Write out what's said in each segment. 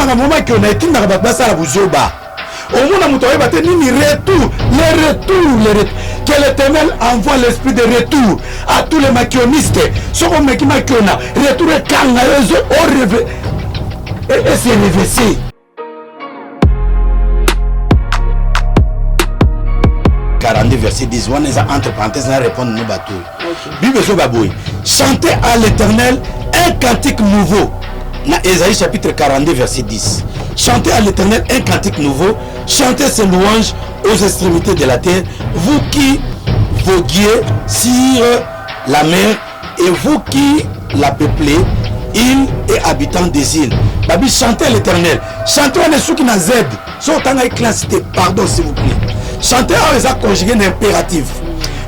makambo makiona etindaka bato basala buzoba. Omona moto ayeba te nini retour, le retour, le retour. Que l'Éternel envoie l'esprit de retour à tous les makionistes. Soki omeki makiona, retour ekanga yo ezo oreve ese revese. 42 verset 10 wana eza entre parenthèse na répondre no bato oyo. Bible ezoba boye: chantez à l'Éternel un cantique nouveau. Na Ésaïe chapitre 42 verset 10, chantez à l'Éternel un cantique nouveau, chantez ses louanges aux extrémités de la terre, vous qui voguiez sur la mer et vous qui la peuplez, îles et habitants des îles. Babi chantez à l'Éternel, chantez wana esuki na z. So otangaki classe te, pardon, s'il vous plaît. Chantez awa eza conjugué na impératif.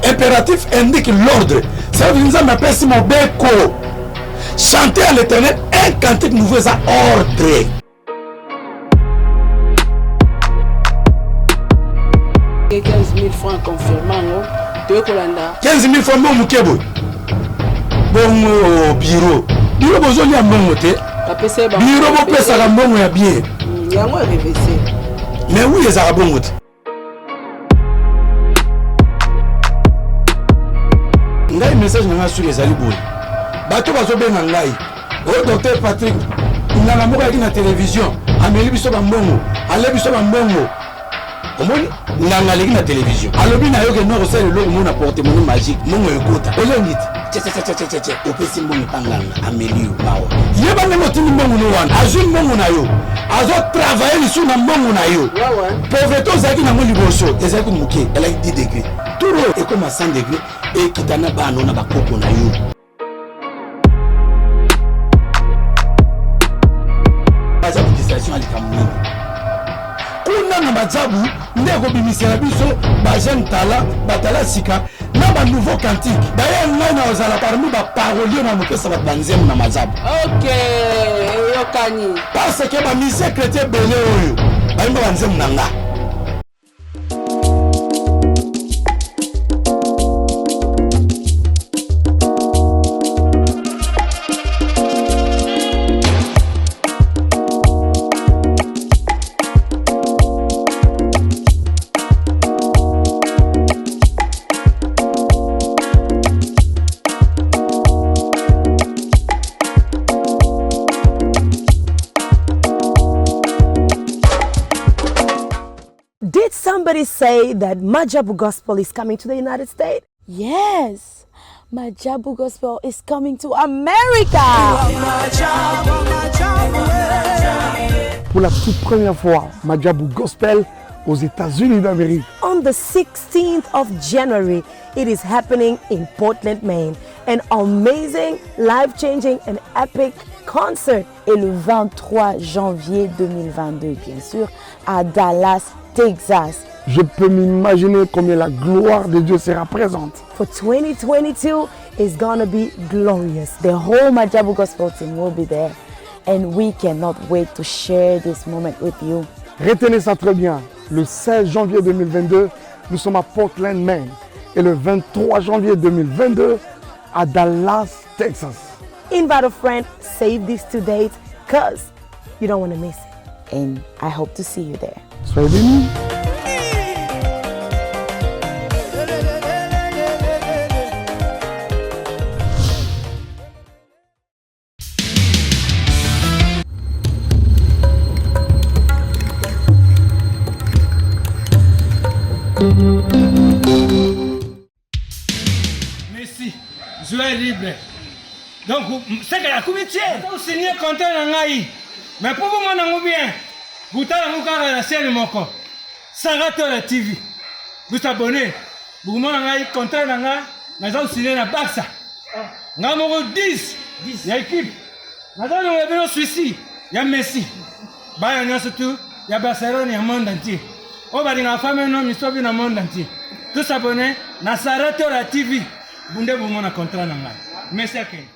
Impératif indique l'ordre. Ça veut dire Nzambe apesi mobeko: chantez à l'Éternel un cantique nouveau, eza ordre. 15 000 francs confirme yango, toye kolanda. 15 000 francs, mbongo moke boye bongo? Biro, biro bozolia mbongo te. Bapesa ye. Biro bopesaka mbongo ya bien. Yango erevese. Mais oui, ezalaka bongo te. Ngai message na ngai soki ezali boye: bato bazobenga ngai oyo docteur Patrick, nganga moko ayaki na télévision, ameli biso bambongo, ale biso bambongo. Omoni nganga aleki na télévision, alobi na yo ke no kosala eloko mo na porte-monnaie magique, mbongo ekota. Ozongi te, tchetchetchetche, opesi mbongo epa nganga, ameli yo. Mawa. Yeba ndenge otindi mbongo no wana, azwi mbongo na yo, azotravaille lisusu na mbongo na yo. Pauvreté ozalaki nango liboso ezalaki moke, elaki 10 degré, tour oyo ekoma 100 degré, ekita na bana na bakoko na yo. Baza distraction ya likambo nini kuna na Maajabu? Nde ekobimisela biso bajeune talent, batala sika na banouveau cantique. D'ailleurs ngai na ozala parmi baparolier na mopesa bato banzembo na Maajabu. Ok, eyokani. Parce que bamusicien chrétien ebele oyo bayimba banzembo na nga. Did somebody say that Maajabu Gospel is coming to the United States? Yes, Maajabu Gospel is coming to America. Pour la toute première fois, Maajabu Gospel aux États-Unis d'Amérique. On the 16th of January, it is happening in Portland, Maine. An amazing, life-changing and epic concert. Et le 23 janvier 2022, bien sûr, à Dallas, Texas. Je peux m'imaginer combien la gloire de Dieu sera présente. For 2022 is gonna be glorious. The whole Maajabu Gospel team will be there. And we cannot wait to share this moment with you. Retenez ça très bien. Le 16 janvier 2022, nous sommes à Portland, Maine. Et le 23 janvier 2022, à Dallas, Texas. Invite a friend, save these two dates, cause you don't want to miss it. And I hope to see you there. Soyez bénis. Messi, joueur libre. Donc, seke akomi tie osigné contrat na ngai, mais mpo bomona yango bien, butala yango kaka na chaîne moko, Saratola TV. Bosabone, bokomona ngai contrat na ngai naza kosigné na Barça. Ngai moko 10 ya équipe, naza longola bino souci ya Messi. Bana nyonso tu ya Barcelone ya monde entier oyo balingaka fame no misobi na monde entier, tosabone na Saratola TV, bunde bomona contrat na ngai. Messi akende.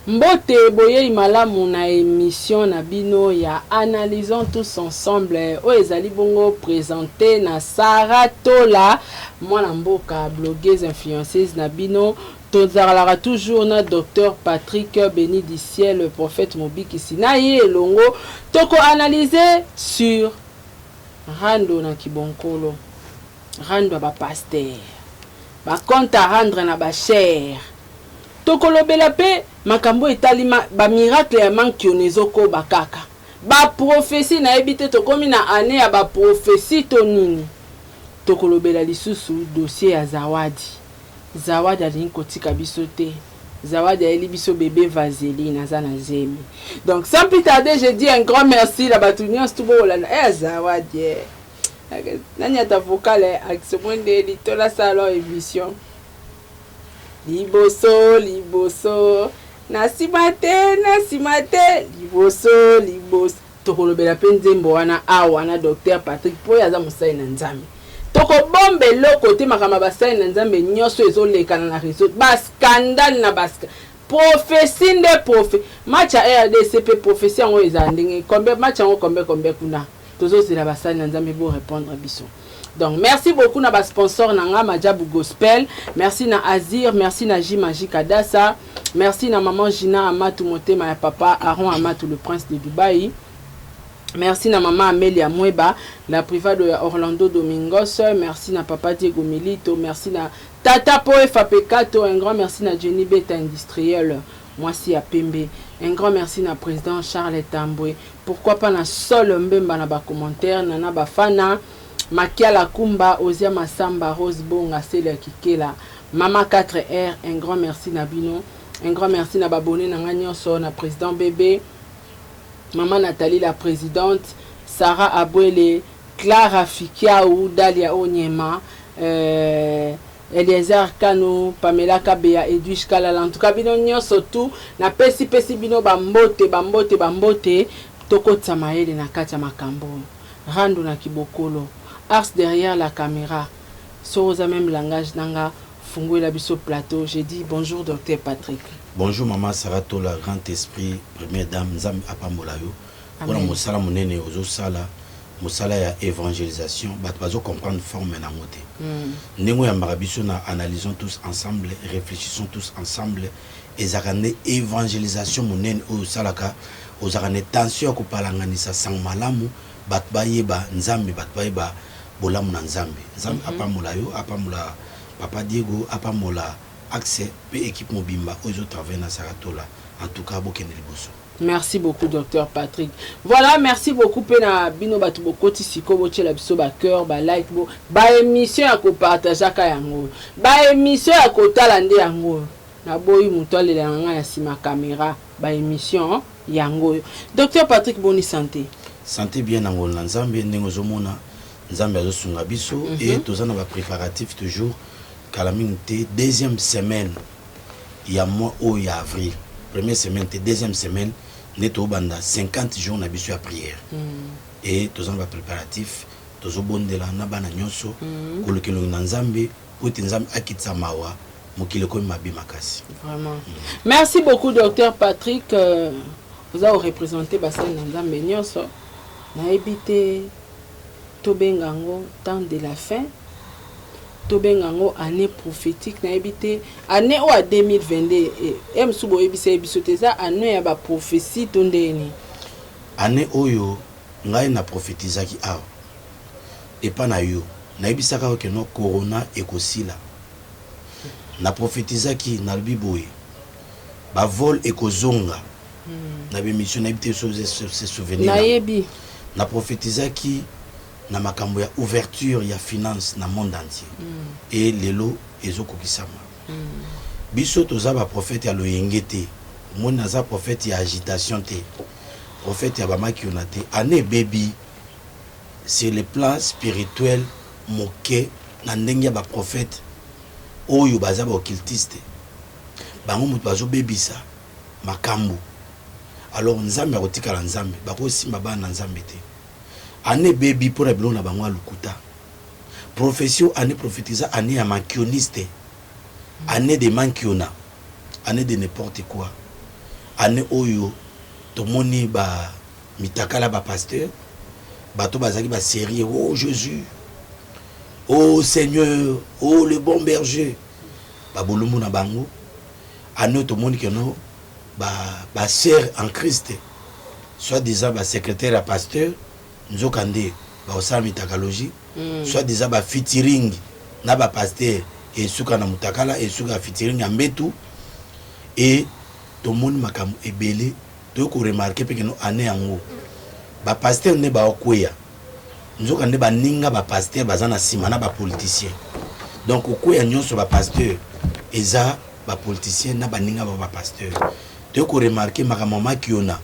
Mbote boyeyi malamu na emission na bino ya analysons tous ensemble oyo ezali bongo presente na Sarah Tola mwana mboka blogueuse influenceuse na bino. Tozalaka toujours na Docteur Patrick beni du ciel prophète mobikisi na ye elongo toko analyser sur rando na kibonkolo rando ya ba pasteurs ba compte à rendre na ba chers. Tokolobela pe makambo etali ba miracle ya mankiona ezokoba kaka. Ba prophetie nayebi te tokomi na annee ya ba prophetie to nini. Tokolobela lisusu dossier ya Zawadi. Zawadi alingi kotika biso te. Zawadi ayeli biso bebe vaseline aza na zemi. Donc sans plus tarder je dis un grand merci na batu nionso tout bokolanda eh Zawadi eh. Naniata vocal eh akisa mwende litola sala emission. Liboso liboso na sima te na sima te liboso liboso. Tokolobela pe nzembo wana awa na Docteur Patrick po ye aza mosali na Nzambe. Tokobomba eloko te makambo ya basali na Nzambe nioso ezolekana na reseau ba scandale na ba prophetie nde prophe match ya rdc pe prophetie yango ezala ndenge combien match yango combien combien kuna tozozela basali na Nzambe bo repondre biso. Donc merci beaucoup na ba sponsors na nga Majabu Gospel, merci na Azir, merci na J Magic Adassa, merci na maman Gina Amatu motema ya papa Aaron Amatu le prince de Dubaï. Merci na maman Amelia Mweba, la privado ya Orlando Domingos, merci na papa Diego Milito, merci na Tata Poe Fapekato, un grand merci na Jenny Beta industriel mwasi ya pembe. Un grand merci na président Charles Tambwe. Pourquoi pas na Sol Mbemba na ba commentaires, Nana Bafana, Makiala Kumba, Ozia Massamba, Rose Bonga, Celia Kikela, Mama 4R, un grand merci na bino. Un grand merci na ba abonnés na nga nyonso, na président Bebe, Maman Nathalie la présidente, Sarah Abwele, Clara Fikiaou, Dalia Onyema, euh, Eliezer Kano, Pamela Kabeya, Edwige Kalala, en tout cas bino nyoso tout na pesi pesi bino ba mbote ba mbote ba mbote tokotisa mayele na kati ya makambo rando na kibokolo ars derrière la camera soki oza meme langage nanga funguela biso plateau je dis bonjour docteur Patrick. Bonjour maman Sarah Tola grand esprit première dame nzambe apambola yo pona mosala monene ozo sala mosala ya evangelisation bato bazo comprendre forme nango te ndenge oyambaka biso na analysons tous ensemble reflechissons tous ensemble ezalaka nde evangelisation monene oyo osalaka ozalaka na intention ya kopalanganisa sango malamu bato bayeba nzambe bato bayeba bolamu na nzambe nzambe apambola yo apambola papa Diego apambola axe pe equipe mobimba oyo ezo travailler na Sarah Tola en tout cas bokende liboso. Merci beaucoup docteur Patrick. Voilà, merci beaucoup pe na bino batu bokoti siko botiela biso ba cœur, ba like bo ba émission ya ko partageaka yango. Ba émission ya kotala nde yango. Naboyi moto alela na ngai na sima camera, ba émission yango oyo. Docteur Patrick boni santé? Santé bien na ngolu na Nzambe ndenge ozomona Nzambe azosunga biso mm -hmm. et toza na ba préparatifs toujours kala mingi te deuxième semaine ya mois oyo ya avril première semaine te deuxième semaine nde tobanda 50 jours na biso ya prière mm. et toza na ba préparatifs tozobondela na bana nyonso mm. koluka elongi na Nzambe po ete Nzambe akitisa mawa mokili ekomi mabe makasi. Vraiment. Mm. Merci beaucoup docteur Patrick euh, oza ko représenter basali na Nzambe nyonso nayebi te tobenga yango temps de la fin Tobenga yango annee prophetique nayebi te annee oyo ya 2022 eh mosusu boyebisa ye biso te eza annee ya ba prophetie to ndenge nini? Annee oyo ngai na prophetisaki awa epa na yo nayebisaka yo que non corona ekosila na prophetisaki nalobi boye ba vol ekozonga na ba emission nayebi te soki ozo se souvenir nayebi na prophetisaki na makambo ya ouverture ya finance na monde entier et lelo ezo kokisama biso toza ba prophète ya loyenge te omoni naza prophète ya agitation te prophète ya ba makiona te annee ebebi sur le plan spirituel moke na ndenge ya ba prophète oyo baza ba occultiste bango moto bazo bebisa makambu alors nzambe akotikala nzambe bako simba bana na nzambe te. Annee ebebi pona biloko na bango ya lokuta. Prophetie oyo annee prophetisa annee ya mankioniste. Annee de mankiona. Annee de n'importe quoi. Année oyo tomoni ba mitakala ba pasteur, bato bazalaki ba sérieux, oh Jésus, oh Seigneur, oh le bon berger, babolumbu na bango. Année oyo tomoni que no ba ba sœurs en Christ, soit disant ba secrétaire ya pasteur, nzoka nde bakosala mitakalogie, soit disant ba featuring na ba pasteur, esuka na mutakala, esuka ya featuring ya mbetu. Et tomoni makambo ebele, toyei ko remarquer pe que no annee yango ba pasteurs nde baokweya, nzoka nde baninga ba pasteurs baza na sima na ba politiciens. Donc kokweya nyonso ba pasteurs eza ba politiciens na baninga ba ba pasteurs. Toyei ko remarquer makambo ya Makiona,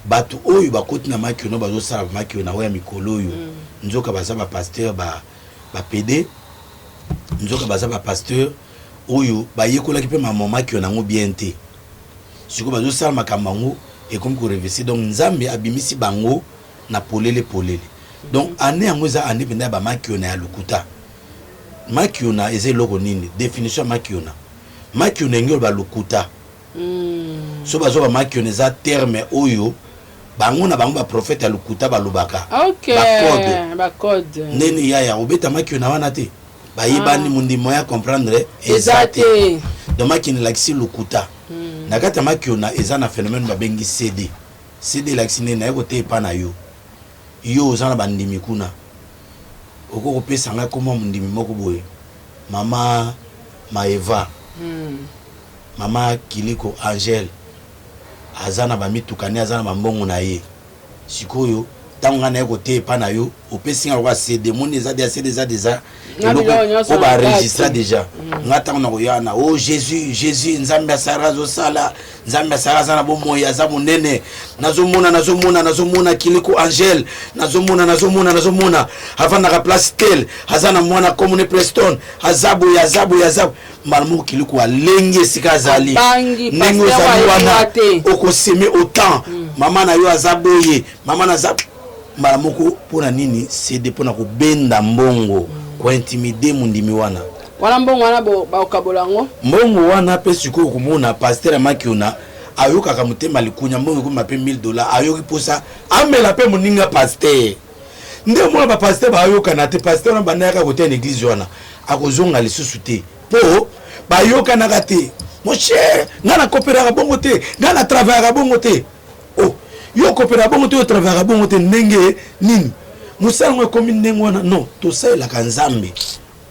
bato oyo bakoti na Makiona bazosala ba Makiona oyo ya mikolo oyo, nzoka baza ba pasteurs ba ba pede, nzoka baza ba pasteurs oyo bayekolaki pe makambo ya Makiona yango bien te. Sikoyo bazosala makambo yango ekomi ko revese, donc Nzambe abimisi bango na polele polele. Donc annee yango eza annee mpenza ya ba Makiona ya lokuta. Makiona eza eloko nini? Definition ya Makiona. Makiona elingi koloba lokuta. So bazwa ba Makiona eza terme oyo bango na bango ba prophète ya lokuta balobaka. Ba code. Ba code. Ndeni yaya obeta Makiona wana te? Bayebani mondimi moyen ya comprendre eza te. Donc Makiona elakisi lokuta. Na kati ya Makiona eza na phénomène babengi CD. CD elakisi nini? Naye koteya epa na yo, yo oza na bandimi kuna, okoki kopesa ngai kombo ya mondimi moko boye, mama Maeva, mama Kiliko Angèle, aza na ba mituka ne, aza na ba mbongo na ye. Sikoyo tango ngai naye koteya epa na yo, opesi ngai lokola CD, moni eza deja CD, eza deja eloko oyo ba enregistra deja. Ngai tango nakoya wana, oh Jésus, Jésus, Nzambe ya Sarah azosala, Nzambe ya Sarah aza na bomoi, aza monene, nazomona, nazomona, nazomona Kiliko Angèle, nazomona, nazomona, nazomona avandaka place tel, aza na mwana komone Preston, aza boye, aza boye, aza boye. Mbala moko Kiliko alengi esika azali, Abangi, ndenge pasteur ozali ayebi wana wa te. okoseme autant, mama na yo aza boye, mama na aza mbala moko. Mpona nini CD? Mpona kobenda mbongo, kointimide mondimi wana. Wana mbongo wana bakokabola yango. Mbongo wana mpe sikoyo okomona pasteur ya Makiona ayokaka motema likunya, mbongo ekoma mpe 1000 dollars, ayoki mposa amela mpe moninga pasteur. Nde omona ba pasteur bayokana te, pasteur wana banda yaka koteya na église wana akozonga lisusu te po bayokanaka te. Mon cher, nga na coopéraka bongo te, nga na travaillaka bongo te. Oh, yo coopéraka bongo te, yo travaillaka bongo te, ndenge nini mosala yango ekomi ndenge wana? Non, tosalelaka Nzambe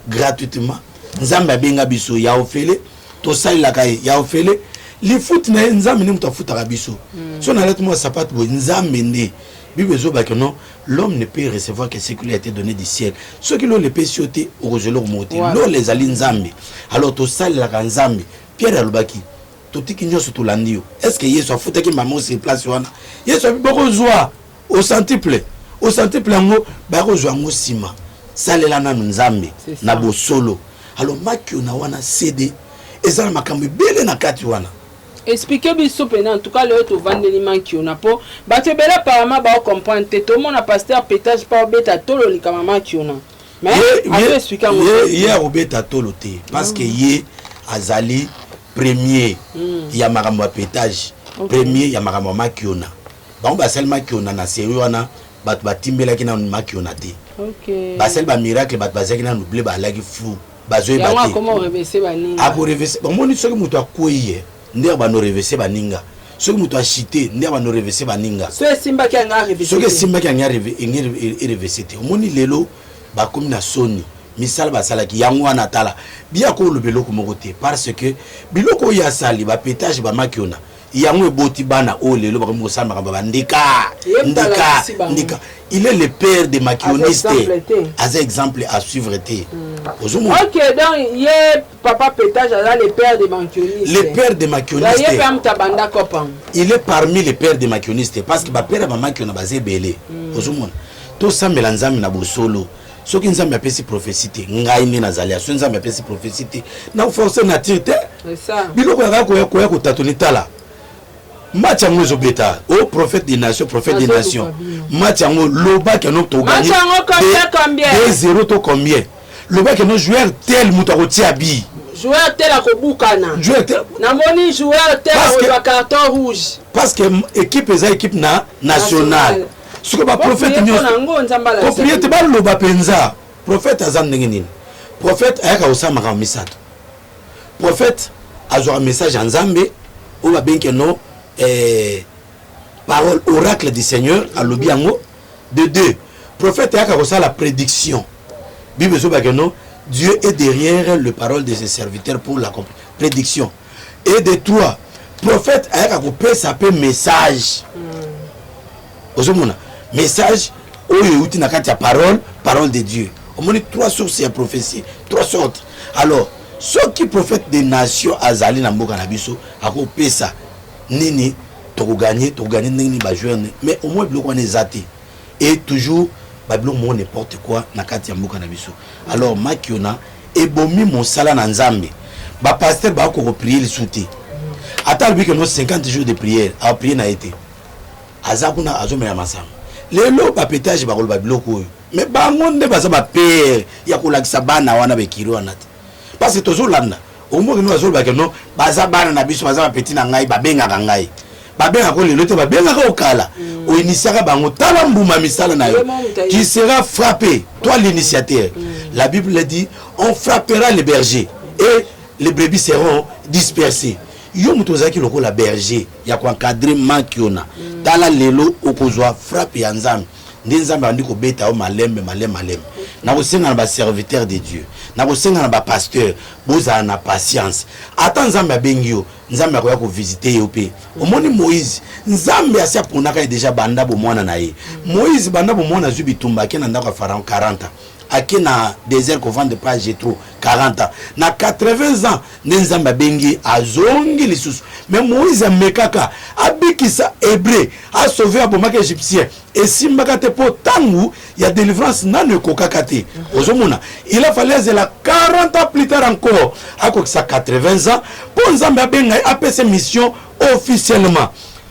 gratuitement. Nzambe abenga biso ya ofele, tosalelaka ye ya ofele. Lifuti na ye Nzambe nde moto afutaka biso. So nalati mwa sapatu boye, Nzambe nde. Bible ezobaki non, l'homme ne peut recevoir que ce qui lui a été donné du ciel. Soki lola epesi yo te, okozwa eloko moko te. Lola ezali Nzambe. Alors tosalelaka Nzambe. Pierre alobaki, totiki nyonso tolandi yo. Est-ce que Yesu afutaki mama sur place wana? Yesu abi bokozwa au centuple. Au centuple yango bakozwa yango nsima. Salela nanu Nzambe na bosolo. Alors Makiona wana CD eza na makambo ebele na kati wana. Expliquez biso pena, en tout cas lelo tovandeli Makiona po bato ebele apparemment bao comprendre te. Tomona pasteur Petage pa obeta tolo likama Makiona. Mais azo expliquer yango te. Ye akobeta tolo te parce que ye azali premier ya makambo ya Petage, premier ya makambo ya Makiona. Bango basali Makiona na série wana, bato batimbelaki nanu Makiona te. Basali ba miracle, bato bazalaki nanu ble, balaki flou, bazoyeba Yango te. akoma orevese baninga. Akorevese, omoni soki moto akwei ye nde abanda orevese baninga, soki moto achite nde abanda orevese baninga. So esimbaki yango arevese Soki te. esimbaki yango erevese te. Omoni lelo bakomi na soni, misala basalaki yango wana. Tala biya koloba eloko moko te parce que biloko oyo asali ba pétage ba Makiona yango eboti bana oyo lelo bakomi kosala makambo ya bandika Ye ndika alakisi bango. ndika. Il est le père de makioniste. Aza exemple te. Aza exemple à suivre te. Ozomona? Ok, donc ye papa Pétage aza le père de makioniste. Le père de makioniste. Ye pe amuta banda kopa. Il est parmi les pères de makioniste parce que ba père ya ba makiona baza ebele. Ozomona? Tosambela Nzambe na bosolo. Soki Nzambe apesi prophétie te, ngai nde nazali. Soki Nzambe apesi prophétie te, na forcer nature te. C'est ça. Biloko ya koya koya kotatoni tala. Match yango ezobeta o prophète des nations, prophète des Nazo nations. luka bino. Match yango lobaki yango to Match gagner. yango combien, combien? 2-0 to combien? Lobaki yango joueur tel moto akotia bi. Joueur tel akobukana. Joueur tel. Namoni joueur tel akozwa carton rouge. Parce que équipe eza équipe na nationale. Soki ba prophète nyonso. Koprier te baloba mpenza. Prophète aza ndenge nini? Prophète ayaka kosala makambo misato. Prophète azwaka message ya Nzambe oyo babengi no eh, parole oracle du Seigneur alobi yango. De deux, prophète ayaka kosala prédiction. Bible ezobaka no Dieu est derrière le parole de ses serviteurs pour la prédiction. Et de trois, prophète ayaka kopesa pe message. Ozomona message oyo euti na kati ya parole, parole de Dieu. Omoni trois sources ya prophétie, trois sortes. Alors, soki prophète des nations azali na mboka na biso akopesa nini tokoganye tokoganye ndenge nini bajoueur mais au moins biloko wana eza te et toujours babiloko moko n'importe quoi na kati ya mboka na biso. Alors makiona ebomi mosala na Nzambe. Ba pasteur ba ko prier lisusu te. Ata alobi que no 50 jours de prière, a prier na ye te. Aza kuna azomela masanga. Lelo ba petage bakoloba biloko oyo. Mais bango nde baza ba père ya kolakisa bana wana bekiri wana te. Parce que tozolanda omoki no azoloba que no baza bana na biso baza ba petit na ngai babengaka ngai. Babengaka ko lelo te babengaka okala. Mm. Oinitiaka bango tala mbuma misala na yo qui sera frappé toi l'initiateur. Mm. La Bible dit on frappera les bergers et les brebis seront dispersées. Yo moto ozalaki lokola berger ya koencadre makiona. Mm. Tala lelo okozwa frappe ya Nzambe. Nde Nzambe abandi kobeta yo malembe malembe malembe. Nakosenga na ba serviteurs de Dieu, nakosenga na ba pasteurs, bozala na patience. Ata Nzambe abengi yo, Nzambe akoya ko visiter yo pe. Omoni Moïse, Nzambe asi aponaka ye deja banda bomwana na ye. Moïse banda bomwana azwi bitumba ake na ndako ya Pharaon 40 ans. Ake na desert kovanda epai ya Jethro 40 ans. Na 80 ans nde Nzambe abengi ye azongi lisusu. Mais Moïse amekaka abikisa Hebreu, a sauver abomaka Egyptien. Esimbaka te po tangu ya delivrance nanu ekokaka te. Ozomona, il a fallu azela 40 ans plus tard encore akokisa 80 ans po Nzambe abenga ye apesa mission officiellement.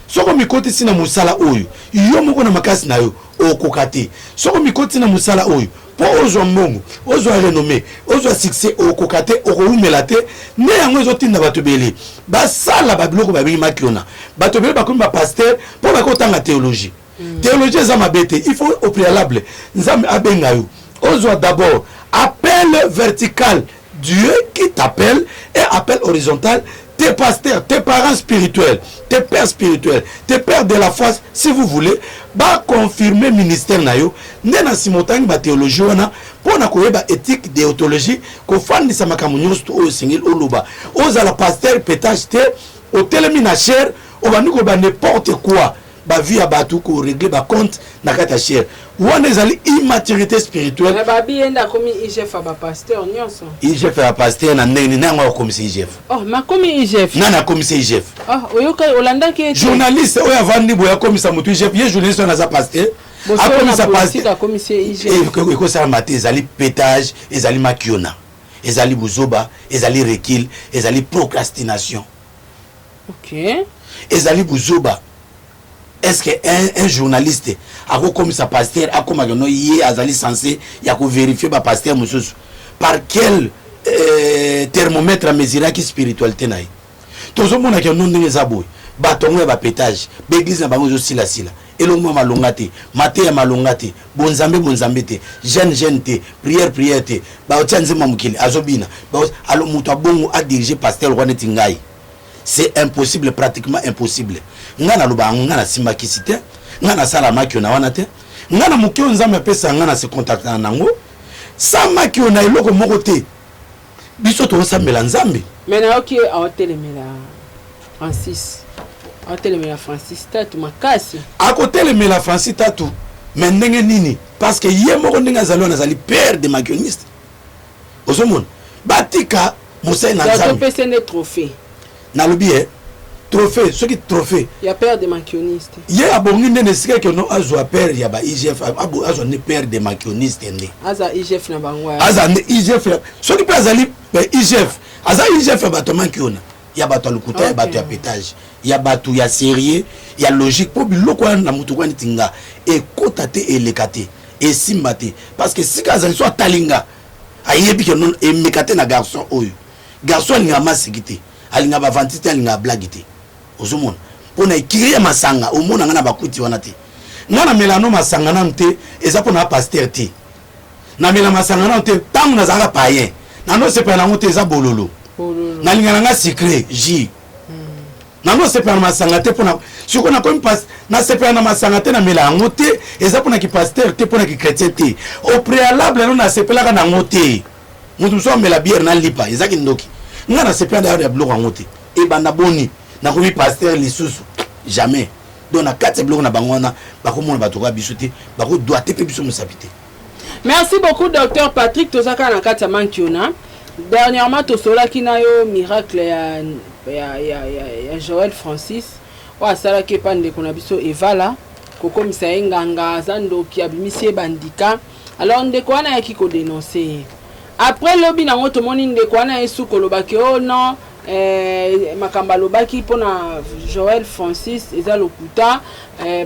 Soki omikotisi na mosala oyo yo moko na makasi na yo okoka te. Soki omikotisi na mosala oyo po ozwa mbongo, ozwa renommee, ozwa succès okoka te, okowumela te. Nde yango ezotinda bato ebele basala ba biloko babengi makiona. Bato ebele bakomi ba pasteur po bake kotanga theologie. Mm. Theologie eza mabe te, il faut au préalable Nzambe abenga yo ozwa d'abord appel vertical, Dieu qui t'appelle, et appel horizontal, tes pasteurs, tes parents spirituels, tes pères spirituels, tes pères de la foi, si vous voulez, ba confirmer ministère na yo. Nde na sima otangi ba théologie wana mpo na koyeba éthique, déontologie, kofandisa makambo nyonso oyo osengeli oloba. Ozala pasteur petage te, otelemi na chair, obandi koloba n'importe quoi. Ba vie ya batu ko regler ba compte na kati ya chair wana ezali immaturité spirituelle. Mais babi ye nde akomi IGF ya ba pasteur nyonso. IGF ya pasteur na ndenge nini? Nani yango akomisa IGF? Oh, mais akomi IGF. Nani akomisa IGF? Oh, oyoka olandaki ye te. Journaliste oyo avandi boye akomisa moto IGF, ye journaliste wana aza pasteur. Akomisa pasteur akomisi ye IGF. Ekosalama te, ezali petage, ezali makiona, ezali buzoba, ezali recul, ezali procrastination. Ok. Ezali buzoba. Est-ce que un, un journaliste akokomisa pasteur akoma keno ye azali censé ya ko vérifier ba pasteur mosusu par quel euh, thermomètre amesuraki spiritualité na ye? Tozomona keno ndenge eza boye, bato yango ya ba petage, ba église na bango ezosilasila, eloko mwa malonga te, mateya malonga te, bonzambe bonzambe te, jeune jeune te, prière prière te, baotia nzembo ya mokili azobina, alors moto abongo adirige pasteur lokola neti ngai. C'est impossible, pratiquement impossible. Nga na loba yango, nga na simba kisi te, nga na sala makiona wana te, nga na moke oyo Nzambe apesa nga na se contactana nango, sans makiona eloko moko te. Biso tozosambela Nzambe. Mais nayoki ye aotelemela Francis, aotelemela Francis Tatu makasi. Akotelemela Francis Tatu mais ndenge nini? Parce que ye moko ndenge azali wana azali père de makioniste. Ozomona? Batika mosali na Nzambe. Topesa nde trophée. Nalobi ye trophée, soki trophée ya père de makioniste. Ye abongi nde na esika ke no azwa père ya ba IGF, azwa nde père de makioniste nde. Aza IGF na bango. Aza nde IGF. Soki pe azali IGF, aza IGF ya bato makiona, ya bato ya lokuta, ya bato ya petage, ya bato ya sérieux, ya logique po biloko wana na mutu kwa neti nga ekota te, eleka te, esimba te parce que sika azali so atali nga ayebi ke non emeka te na garçon oyo. Garçon alingaka maseki te, alingaka b'aventure te, alingaka blague te. Ozomona mpo na ekiri ya masanga, omona nga na bakuti wana te. Nga namela no masanga nanu te, eza mpo na pasteur te. Namela masanga nanu te ntango nazalaka païen, nanosepela nango te, eza bololo. Nalinga na nga sucré jus. Nanosepela na masanga te mpona sikoyo nakomi nasepela na masanga te, namela yango te, eza mpona kipasteur te, mpona kichrétien te. Au préalable no nasepelaka nango te. Moto mosusu amela bière na lipa, eza kindoki. Nga nasepela d'ailleurs ya biloko yango te. Ebanda boni nakomi pasteur lisusu? Jamais. Donc na kati ya biloko na bango wana, bakomona bato kaka biso te, bakodoite mpe biso mosapi te. Merci beaucoup, docteur Patrick. Tozaka na kati ya Mankiona. Dernièrement tosolaki na yo miracle ya Joël Francis oyo asalaki epa ndeko na biso Evala, kokomisa ye nganga, aza ndoki, abimisi ye bandika. Alors ndeko wana ayaki kodénoncer ye. Après lobi nango tomoni ndeko wana ye su kolobaki: "Oh non, makambo alobaki mpona Joël Francis eza lokuta,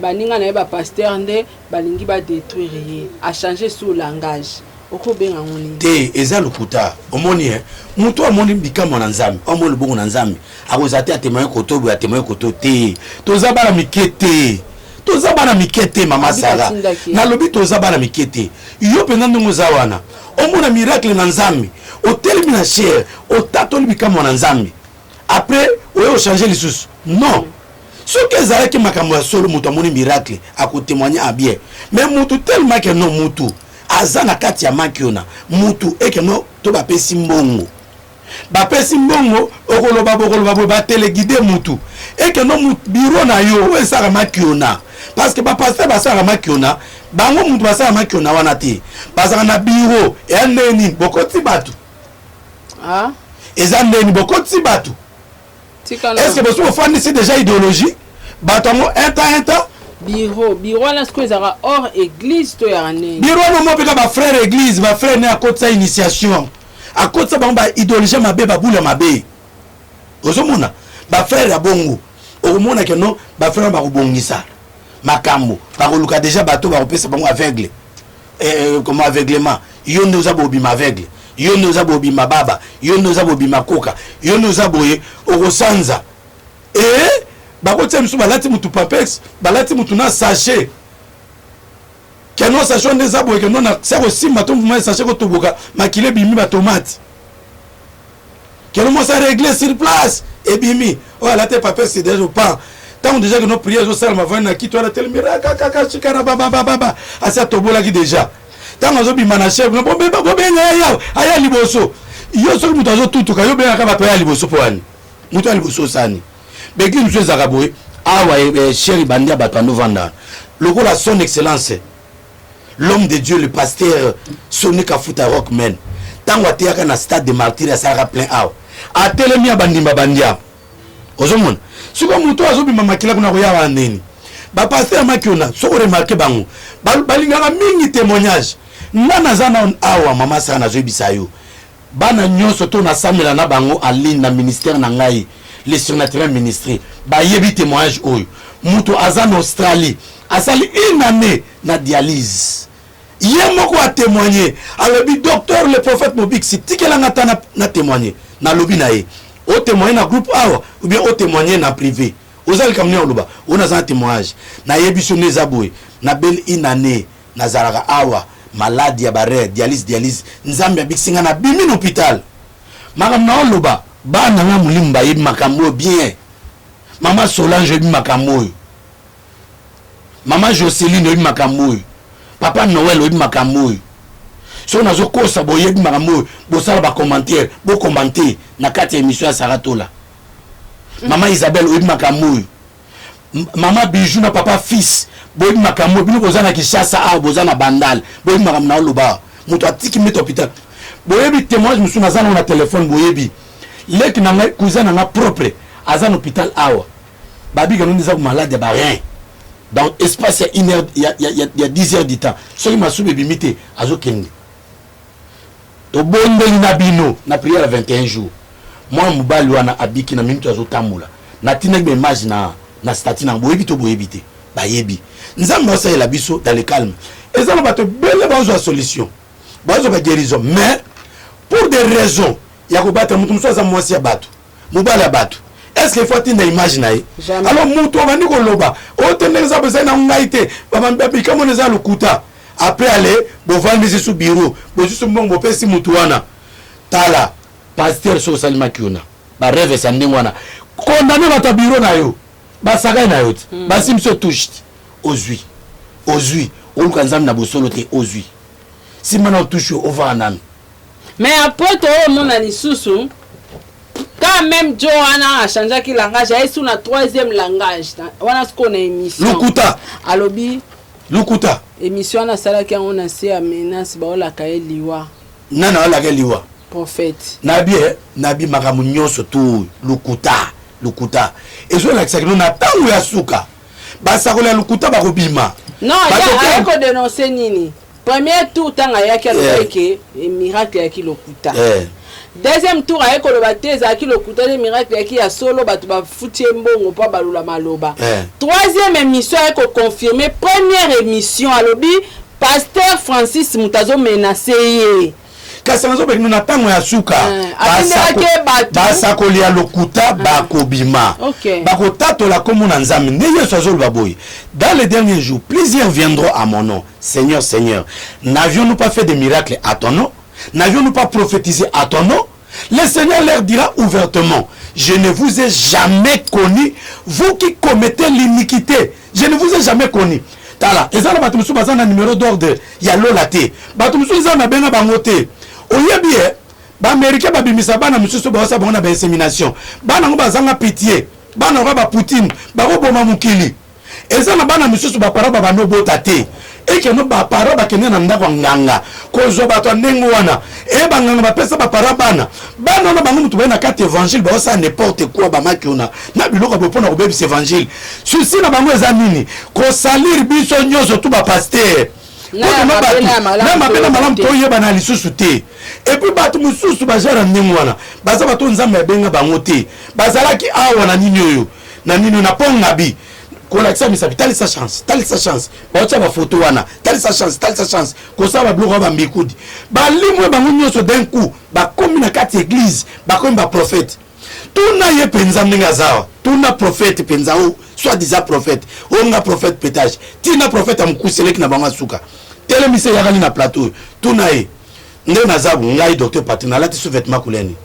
baninga na ye bapasteur nde balingi badétruire ye." Achanger su langage. Okobenga yango nini? Te, eza lokuta. Omoni moto amoni bikamwa na Nzambe, amoni loboko na Nzambe, akozala te atémoigner koto boye, atémoigner koto te. Toza bana mike te, toza bana mike te, mama Sara. Nalobi toza bana mike te. Yo mpenza ndenge oza wana, omona miracle na Nzambe, otelemi na chaire, otatoli bikamwa na Nzambe, après oye ochanger lisusu? Non. Soki ezalaki makambo ya solo, moto amoni miracle akotémoigner en bien. Mais motu tellement ke non, motu aza na kati ya Makiona, mutu eke no to bapesi mbongo, bapesi mbongo, okoloba bokoloba boye, batéléguider mutu eke no bureau na yo oyo esalaka Makiona, parce que bapasteur basalaka Makiona, bango mutu basalaka Makiona wana te, bazalaka na bureau eya ndenge nini bokoti bato? Ah? Eza ndeni bokoti bato? Est ce que bosi bofandisi déjà idéologie bato yango un temps, un temps? Bureau wana sikoyo ezalaka hors église to yaka ndenge? Bureau wana mo mpeka bafrère église, bafrère ne akotisa initiation, akotisa bango baidéologie mabe, babula mabe. Ozomona bafrère ya bongo, okomona ke non, bafrère wana bakobongisa makambo, bakoluka déjà bato bakopesa bango aveugle, comment, aveuglement. Yo nde oza bobima aveugle, yo nde oza bobima baba, yo nde oza bobima koka, yo nde oza boye, okosanza. E bakotia misu, balati mutu papex, balati mutu na sachet, keno sachet nde eza boye, keno na se kosimba to mvuma sachet kotoboka, makili ebimi, batomate, keno mwasi aréglé sur place, ebimi oyo alati papex déjà opan. Ntango déjà keno prière ezosalama, vani na kiti wana, telemi rakakaka shikana babababa, asi atobolaki déjà. Ntango azobima na chef, bobenga ye yawe aya liboso. Yo soki moto azotutuka, yo obengaka bato aya liboso mpo wani moto ya liboso osani. Baeglise mosusu ezalaka boye awa, cher bandi ya bato andovanda lokola son excellence l'homme de Dieu, le pasteur Soni Kafuta Rockman, ntango ateyaka na stade de Martyr, asalaka plein awa, atelemi ya bandimba bandia. Ozomona sikoyo moto azobima makila kuna koya wana ndeni. Bapasteur ya Makiona, soki oremarquer bango, balingaka mingi témoignage. Nga naza na awa, mama Sara, nazoyebisa yo, bana nyonso to nasambela na bango en ligne na ministère na ngai, le Surnaturel Ministry, bayebi témoignage oyo. Moto aza na Australie, asali une année na dialyse, ye moko atémoigner, alobi: "Docteur le prophète Mobiksi, tikelanga ta na témoigner." Nalobi na ye: "Otémoigner na groupe awa ou bien otémoigner na privé? Oza likambo nini oloba?" "Oyo naza na témoignage, nayebi so nde eza boye, nabeli une année, nazalaka awa, maladi ya bareins, dialyse, dialyse, Nzambe abikisi nga, nabimi na hôpital." Makambo na oloba, bana nga molimo bayebi makambo oyo bien. Mama Solange oyebi makambo oyo, mama Joseline oyebi makambo oyo, papa Noel oyebi makambo oyo. Soki nazokosa, boyebi makambo oyo, bosala bacommentaire, bocommenter na kati ya émission ya Saratola. Mama Isabelle oyebi makambo oyo, mama Bijou na papa Fils boyebi makambo oyo. Bino boza na Kinshasa awa, boza na Bandal, boyebi makambo na oloba awa. Moto atiki mbeto hôpital, boyebi témoignage mosusu naza nango na telefone. Boyebi leki na ngai, cousin na nga propre, aza na hôpital awa, babika noni eza malade ya bareins. Dans espace ya une heure ya 10 heures du temps, soki masuba ebimi te, azokende. Tobondeli na bino na prière ya 21 jours, mwana mobali wana abiki na minute, azotambola. Natindaki baimage na statut na, boyebi to boyebi te? Bayebi. Nzambe asalela biso dans le calme. Eza na bato ebele bazwa solution, bazwa baguérison, mais pour des raisons Ya kobatela moto mosusu aza mwasi ya bato, mobali ya bato. Est ce que il faut atinda image na ye? Alors moto abandi koloba oyo te, ndenge eza ezali na ngai te, bikambo wana eza lokuta. Après ale bovandisi su bureau, bozwi mbongo, bopesi motu wana. Tala, pasteur, soki osalimaki yo na barêves ya ndenge wana, condamne bato ya bureau na yo, basakai na yo te, basimisi yo touche te, ozwi, ozwi, oluka Nzambe na bosolo te, ozwi nsima na otouche yo, ovanda nanu. Mais après toomona lisusu quand même jo wana achangeaki langage, aye su na troisième langage wana sikoyo na émission. Lukuta. Alobi Lukuta. émission wana asalaki yango na se ya menace, baolaka ye liwa. Nani aolaka liwa? Prophète. Nabi eh, nabi makambo nyonso tu lukuta, lukuta. Ezolakisaki no na ntango ya suka basakoli ya lukuta bakobima. Non, aye kodénonce nini? Premier tour, ntango ayaki, alobaki ke miracle eyaki lokuta. Deuxième tour, aye koloba te ezalaki lokuta te, miracle eyaki ya solo, bato bafuti ye mbongo mpo balula maloba. Troisième émission, aye koconfirme première émission, alobi pasteur Francis moto azomenace ye. Kasi nazobeki no na ntango ya suka atindelaki ye bato. Basakoli ya lokuta bakobima, bakotatola nkombo na Nzambe. Nde Yesu azoloba boye: dans les derniers jours, plusieurs viendront à mon nom: Seigneur, Seigneur, n'avions-nous pas fait des miracles à ton nom? N'avions-nous pas prophétisé à ton nom? Le Seigneur leur dira ouvertement: je ne vous ai jamais connu, vous qui commettez l'iniquité, je ne vous ai jamais connu. Tala, eza na bato mosusu baza na numéro d'ordre ya lola te. Bato mosusu eza na benga bango te. Oyebi ye, baaméricain babimisa bana mosusu, baosa bango na bainsémination. Bana yango bazanga pitié, bana yango bapoutine, bakoboma mokili. Eza na bana misusu baparents babanda obota te, ekeno baparents bakende na ndako ya nganga kozwa bato ya ndenge wana. E banganga bapesa baparents bana, bana wana bango moto baye na kati évangile, baosala n'importe quoi, bamaki ona na biloko boye mpona kobebisa évangile. Souci na bango eza nini? Kosalir biso nyonso tu bapasteurs. Na ya mabe na ya malamu. Na mabe na malamu. Toyeba te. Toyebana lisusu te. Et puis bato mosusu bajara ndenge wana baza bato Nzambe abenga bango te. Bazalaki awa na nini oyo, na nini oyo, na pongabi kolakisa misapi: talisa chance, talisa chance. Baotia bafoto wana: talisa chance, talisa chance. Kosala babiloko wana, bambikudi balimwe bango nyonso. D'un coup bakomi na kati ya église, bakomi baprophète. Tuna ye mpenza ndenge aza awa, tuna prophète mpenza o soit disant prophète oyo, nga prophète pétage. Tina prophète amokuseleki na bango asuka telemisa, eyakali na plateau oyo. Tuna ye nde naza bo, ngai docteur Patrik, nalati sous vêtement couleur nini?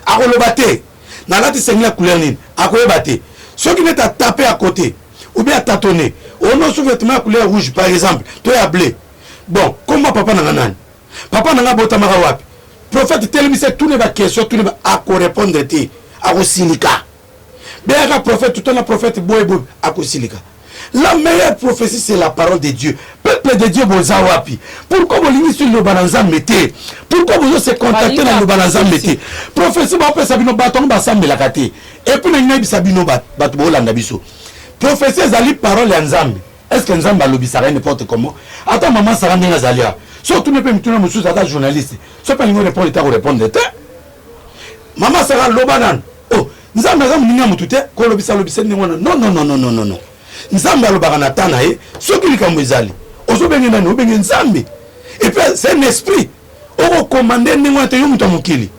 Akoloba te. Nalati singlet ya couleur nini? Akoyeba te. Soki neti atape à côté ou bien atatone ono sous vêtement ya couleur rouge par exemple to ya bleu. Bon, komba papa nanga nani? Papa nanga abotamaka wapi? Prophète telemisa, tune baquestion, tune akorépondre te, akosilika. Beyaka prophète, tutana prophète boye boye, akosilika. La meilleure prophétie, c'est la parole de Dieu. Peuple de Dieu, boza wapi? Pourquoi bolingi so liloba na Nzambe te? Pourquoi bozo se contacter na liloba na Nzambe te? Prophétie baopesa bino, bato yango basambelaka te. Et puis nalingi nayebisa bino, bato boolanda biso, prophétie ezali parole ya Nzambe. Est ce que Nzambe alobisaka ye n'importe comment? Ata mama Sara ndenge azali awa, so otuni mpe mituna mosusu, ata journaliste so mpe alingi orépondre te, akorépondre te. Mama Sara, loba nanu. Oh, Nzambe aza moninga motu te kolobisa alobisa ndenge wana. Non, non, non, non, non, non, non. Nzambe alobaka na ta na ye. Soki likambo ezali, ozobenge nani? Obenge Nzambe. Et puis c'est un esprit, okokomande ndenge wana te, yo moto ya mokili.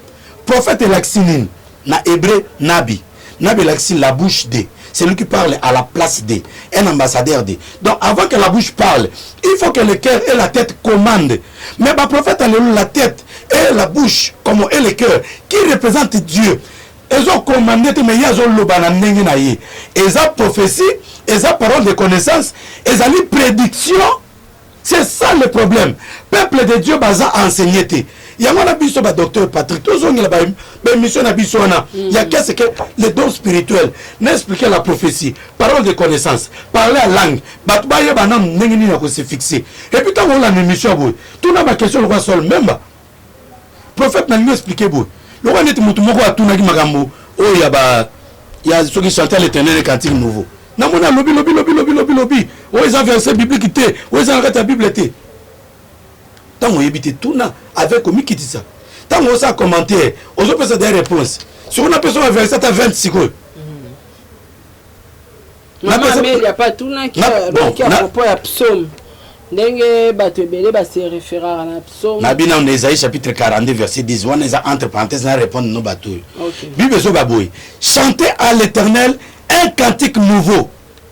Prophète elakisi nini na hébreu? Nabi. Nabi elakisi la bouche de celui qui parle à la place de, un ambassadeur de. Donc avant que la bouche parle, il faut que le cœur et la tête commandent. Mais baprophète alelo, la tête et la bouche comme et le cœur qui représente Dieu ezocommande te, mais ye azoloba na ndenge na ye. Eza prophétie, eza parole de connaissance, ezali prédiction. C'est ça le problème. Peuple de Dieu baza enseigné te. Yango na biso badocteur Patrick tozongela baémission na biso wana ya qu'est-ce que le don spirituel, na expliquer la prophétie, parole de connaissance, parler à langue. Bato bayeba nanu ndenge nini ya kose fixer. Et puis ntango olanda émission ya boye, tuna baquestion lokwa sol memba prophète nalingi expliquer boye, lokwa neti motu moko atunaki makambo oyo ya ba ya soki chanter l'Éternel cantique nouveau. Namoni alobi lobi lobi lobi lobi lobi, oyo eza verset biblique te, oyo eza na kati ya Bible te. Ntango oyebi te, tuna avec komikitisa. Ntango osala commentaire, ozopesa des réponse, soki napesa ba verset ata 20 sikoyo. Mama Amelia pa atunaki, alobaki à propos ya psaume. Ndenge bato ebele ba se referaka na psaume. Na bino na Esaïe chapitre 42 verset 10 wana eza entre parenthèses na répondre no bato oyo. Okay. Bible ezoba boye chantez à l'Éternel un cantique nouveau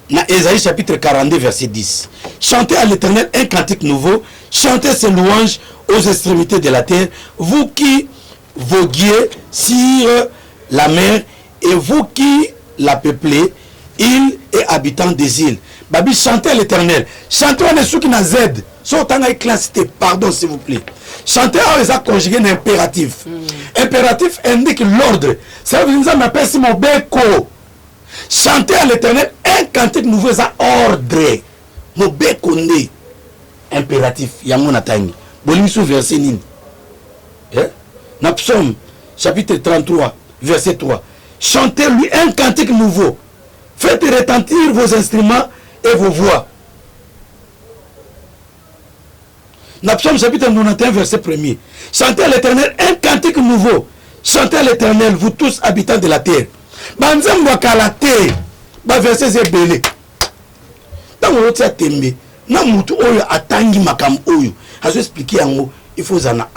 na Esaïe chapitre 42 verset 10. Chantez à l'Éternel un cantique nouveau, chantez ses louanges aux extrémités de la terre, vous qui voguiez sur la mer et vous qui la peuplez, îles et habitants des îles. Babi, chantez à l'Éternel. Chantez wana esuki na Z. So otangaki classe te, pardon s'il vous plaît. Chantez awa eza conjugué na impératif. Impératif indique l'ordre. Ça veut dire Nzambe apesi mobeko. Chantez à l'Éternel un cantique nouveau eza ordre. Mobeko nde impératif yango natangi. Bolingi so verset nini? Eh? Na psaume chapitre 33 verset 3. Chantez-lui un cantique nouveau. Faites retentir vos instruments et vos voix. Na psaume chapitre 91 verset 1er. Chantez à l'Éternel un cantique nouveau. Chantez à l'Éternel, vous tous habitants de la terre. Banzembo ya kala te. Ba versets ebele. Ntango oyotia tembe na mutu oyo atangi makambo oyo azo expliquer yango, il faut ozala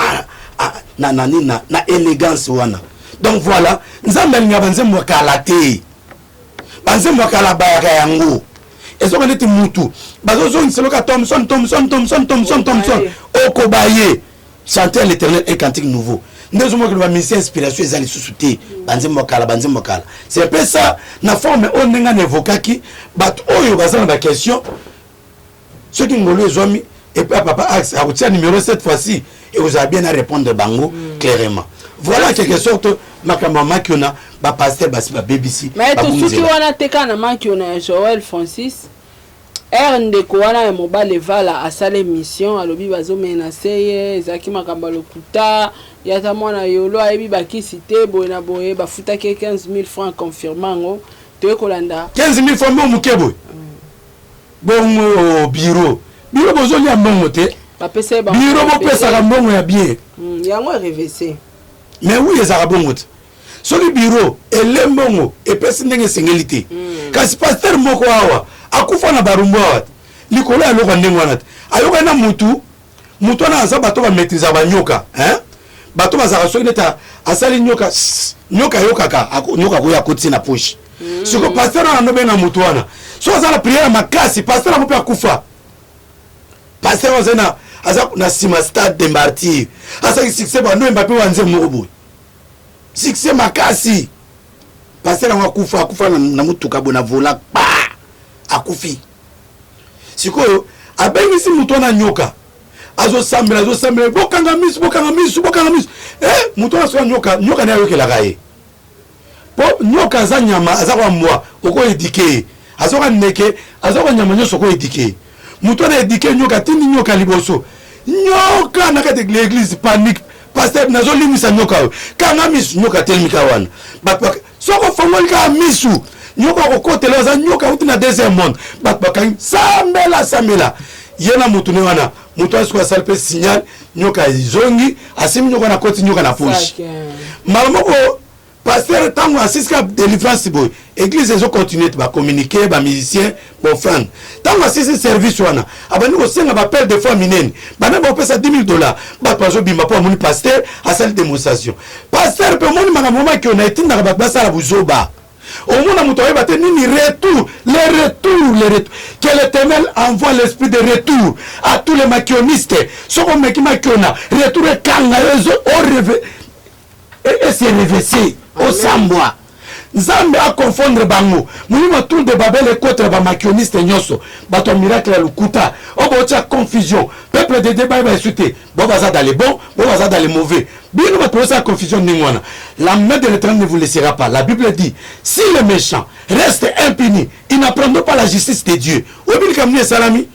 na na na na na élégance wana. Donc voilà, Nzambe alingaka banzembo ya kala te. Banzembo ya kala bayaka yango. Ezoka neti mutu bazozongisa loka Thomson Thomson Thomson Thomson Thomson okobaye. Chanter à l'Éternel un cantique nouveau. Nde ozomona ba musicien inspiration eza lisusu te, banzembo ya kala, banzembo ya kala. C'est un peu ça na forme oyo ndenge na evokaki bato oyo baza na ba question. Soki ngolu ezwami et puis papa Axe akotia numéro cette fois-ci et ozala bien à répondre bango clairement. Voilà quelque sorte makambo ya Makiona, ba pasteur basi babebisi. Mais tosuki wana te kaka na Makiona ya Joël Francis. Heure ndeko wana ya mobali evala asala emission alobi bazo menace ye ezalaki makambo ya lokuta ye aza mwana yolo ayebi bakisi te boye na boye bafutaki ye 15000 francs confirme yango toye kolanda 15000 francs mbongo moke boye bongo bureau bureau bozolia mbongo te bapesa ye bango bureau bopesaka mbongo ya bien yango erevese mais oui ezalaka bongo te soki bureau ele mbongo epesi ndenge esengeli te kasi pasteur moko awa akufa na barumbu awa te likolo ya eloko ya ndenge wana te ayokani na mutu mutu wana aza bato bamaîtrisaka banyoka hein? Bato bazalaka soki neti asali nyoka nyoka ayokaka nyoka akoya akotisi na poche siko pasteur wana anobenga mutu wana soki aza na priere makasi pasteur yango mpe akufa. Pasteur aza na aza na nsima stade de martyr asalaki succès banoyemba mpe wa nzembo moko boye succès makasi pasteur yango akufa akufa na motuka boye na volant kpa akufi sikoyo abengisi moto wana nyoka azosambela azosambela bokanga misu bokanga misu bokanga misu eh, moto wana soki nyoka nyoka nde ayokelaka ye po nyoka aza nyama aza kwa mbwa okoedike ye aza kwa ndeke aza kwa nyama nyonso okoedike ye moto wana edike nyoka atindi nyoka liboso nyoka na kati ya l'église panique pasteur nazolimwisa nyoka oyo kanga misu nyoka atelemi kaka wana bato soki ofongoli kaka misu nyoka akokotela aza nyoka auti na deuxième monde bato bakangi sambela sambela ye na motu ne wana motu wana sikoyo asali mpe signal nyoka ezongi asimbi nyoka na koti nyoka na poche mbala moko pasteur ntango asisika délivrance boye église ezocontinue te bacommunique bamusicien baoffrande ntango asisi service wana abandi kosenga bapere de fois minene bana baopesa 10 000 dollars bato bazobima mpo amoni pasteur asali démonstration pasteur mpe omoni makambo makiona etindaka bato basala buzoba omona moto ayeba te nini retour le retour le retour que l'Éternel envoie l'esprit de retour à tous les makionistes soki omeki makiona retour ekanga yo ezo oreve ese revese osambwa nzambe aconfondre bango molimo tour de babel ekotela bamakioniste nyonso bato ya miracle ya lokuta oyo baotia confusion peuple de Dieu bayeba esu te bo baza dans les bons bo baza dans les mauvais bino bato bosala confusion ndenge wana la main de l'Éternel ne vous laissera pas. La Bible dit si les méchants restent impunis ils n'apprendront pas la justice de Dieu. Oyebi likambo nini esalami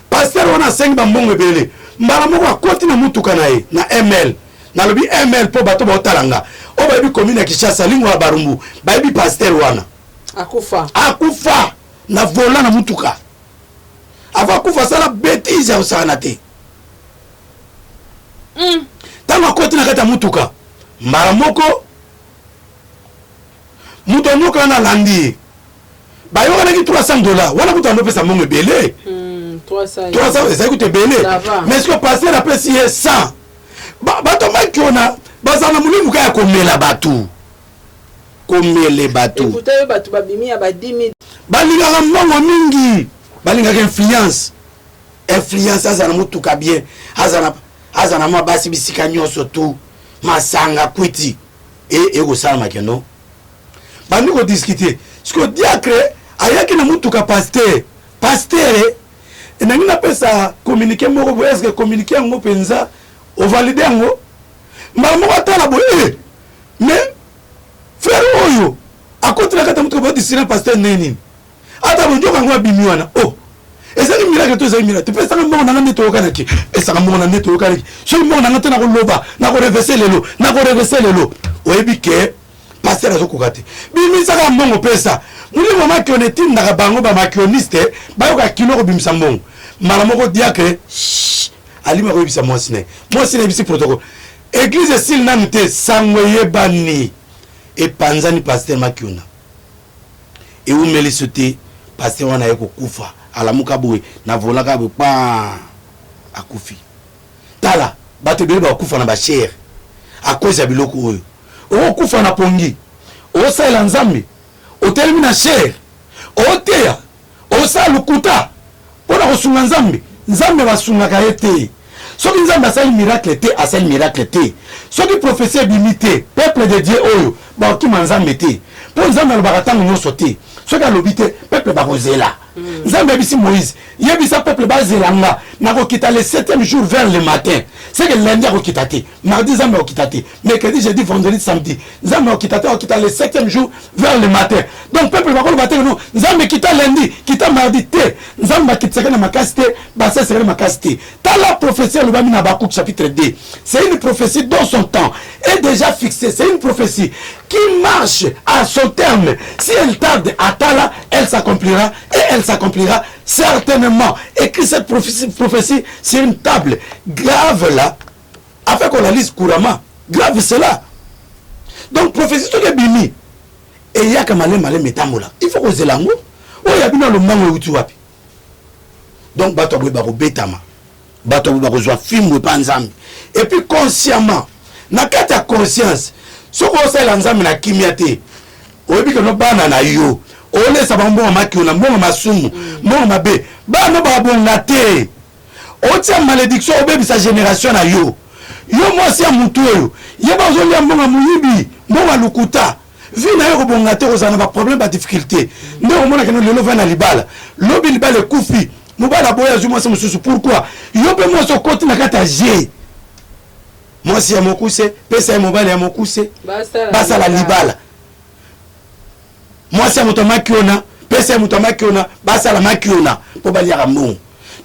pasteur wana asengi bambongo ebele mbala moko akoti na mutuka na ye na ml nalobi ml mpo bato baotala nga oyo bayebi commune ya Kinshasa lingwa ya Barumbu bayebi pasteur wana akufa akufa na volant na mutuka avant akufa asala betise ya kosakana te ntango akoti na kati ya mutuka mbala moko moto anyoka wana alandi ye bayokanaki 300 dollars wana kutu andopesa mbongo ebele. 300 ezali kutu ebele, mais sikoyo pasteur apesi ye 100. Bato makiona bazala na molimo kaka ya komela bato, komele bato. Bato babimi ya ba 10 000. Balingaka mbongo mingi, balingaka influence. Influence, aza na motuka bien, aza na mwa basi bisika nyonso, tu masanga, kwiti ekosala makendo. Bandi kodiscuter. Sikoyo diacre ayaki na motuka pasteur. Pasteur, nangi napesa communiqué moko boye, est-ce communiqué yango mpenza ovalider yango? Mbala moko atala boye, mais frère oyo akoti na kati ya motuka, badiscuter na pasteur ndenge nini? Ata bonjoka yango abimi wana, oh, ezali miracle to ezali miracle? Pesanga mbongo nanga nde toyokanaki, pesanga mbongo na nde toyokanaki. Soki mbongo nanga te, nakoloba, nakorenverser lelo, nakorenverser lelo. Oyebi ke pasteur azokoka te. Bimisaka mbongo, pesa. Molimo makiona etindaka bango bamakioniste bayoka kilo kobimisa mbongo. Mbala moko diacre alima koyebisa mwasi na ye, mwasi na yebisi protocole. Église esili nanu te, sango eyebani, epanzani. Pasteur makiona ewumeli so te, pasteur wana aye kokufa. Alamuka boye na volaka boye, kpa, akufi. Tala, bato ebele bakokufa na bachaire à cause ya biloko oyo. Okokufa na pongi, osalela Nzambe, otelemi na chaire, oteya, osala lokuta mpo na kosunga Nzambe. Nzambe basungaka ye te. Soki Nzambe asali miracle te, asali miracle te. Soki prophétie ebimi te, peuple de Dieu oyo bakokima Nzambe te, mpo Nzambe alobaka ntango nyonso te. Soki alobi te, peuple bakozela. Nzambe ayebisi Moïse: "Yebisa peuple bazela nga, nakokita le septième jour vers le matin." C'est que lundi akokita te, mardi Nzambe akokita te, mercredi, jeudi, vendredi, samedi Nzambe akokita te. Akokita le septième jour vers le matin. Donc peuple bakoloba te: "Non, Nzambe kita lundi, kita mardi" te. Nzambe akitisaka na makasi te, basalisaka na makasi te. Tala prophétie alobami na Habakkuk chapitre 2. C'est une prophétie dont son temps est déjà fixé, c'est une prophétie qui marche à son terme. Si elle tarde, atala, elle s'accomplira, et elle s'accomplira certainement. Écris cette prophétie, prophétie sur une table, grave là, afin qu'on la lise couramment. Grave cela. Donc prophétie soki ebimi, eyaka maleme maleme, etambola. Il faut kozela yango. Oyo ya bino ya lombango euti wapi? Donc bato ya boye bakobetama, bato ya boye bakozwa fimbu epa Nzambe. Et puis consciemment, na kati ya conscience, soki osalela Nzambe na kimia te, oyebi keno bana na yo olesa bango mbongo makiona, mbongo masumu, mbongo mabe, bana babonga te. Otia malédiction, obebisa génération na yo. Yo mwasi ya mutu oyo, yeba ozolia mbongo ya moyibi, mbongo ya lokuta. Vie na yo kobonga te, kozala na baproblème, badifficulté. Nde omona keno lelo vai na libala, lobi libala ekufi, mobali aboyi, azwi mwasi mosusu. Pourquoi? Yo mpe mwasi okoti na kati ya jeu. Mwasi ya mokuse, pesa ye mobali ya mokuse, basala libala. Mwasi ya moto amakiona, pesa ye moto amakiona, basala makiona mpo baliaka mbongo.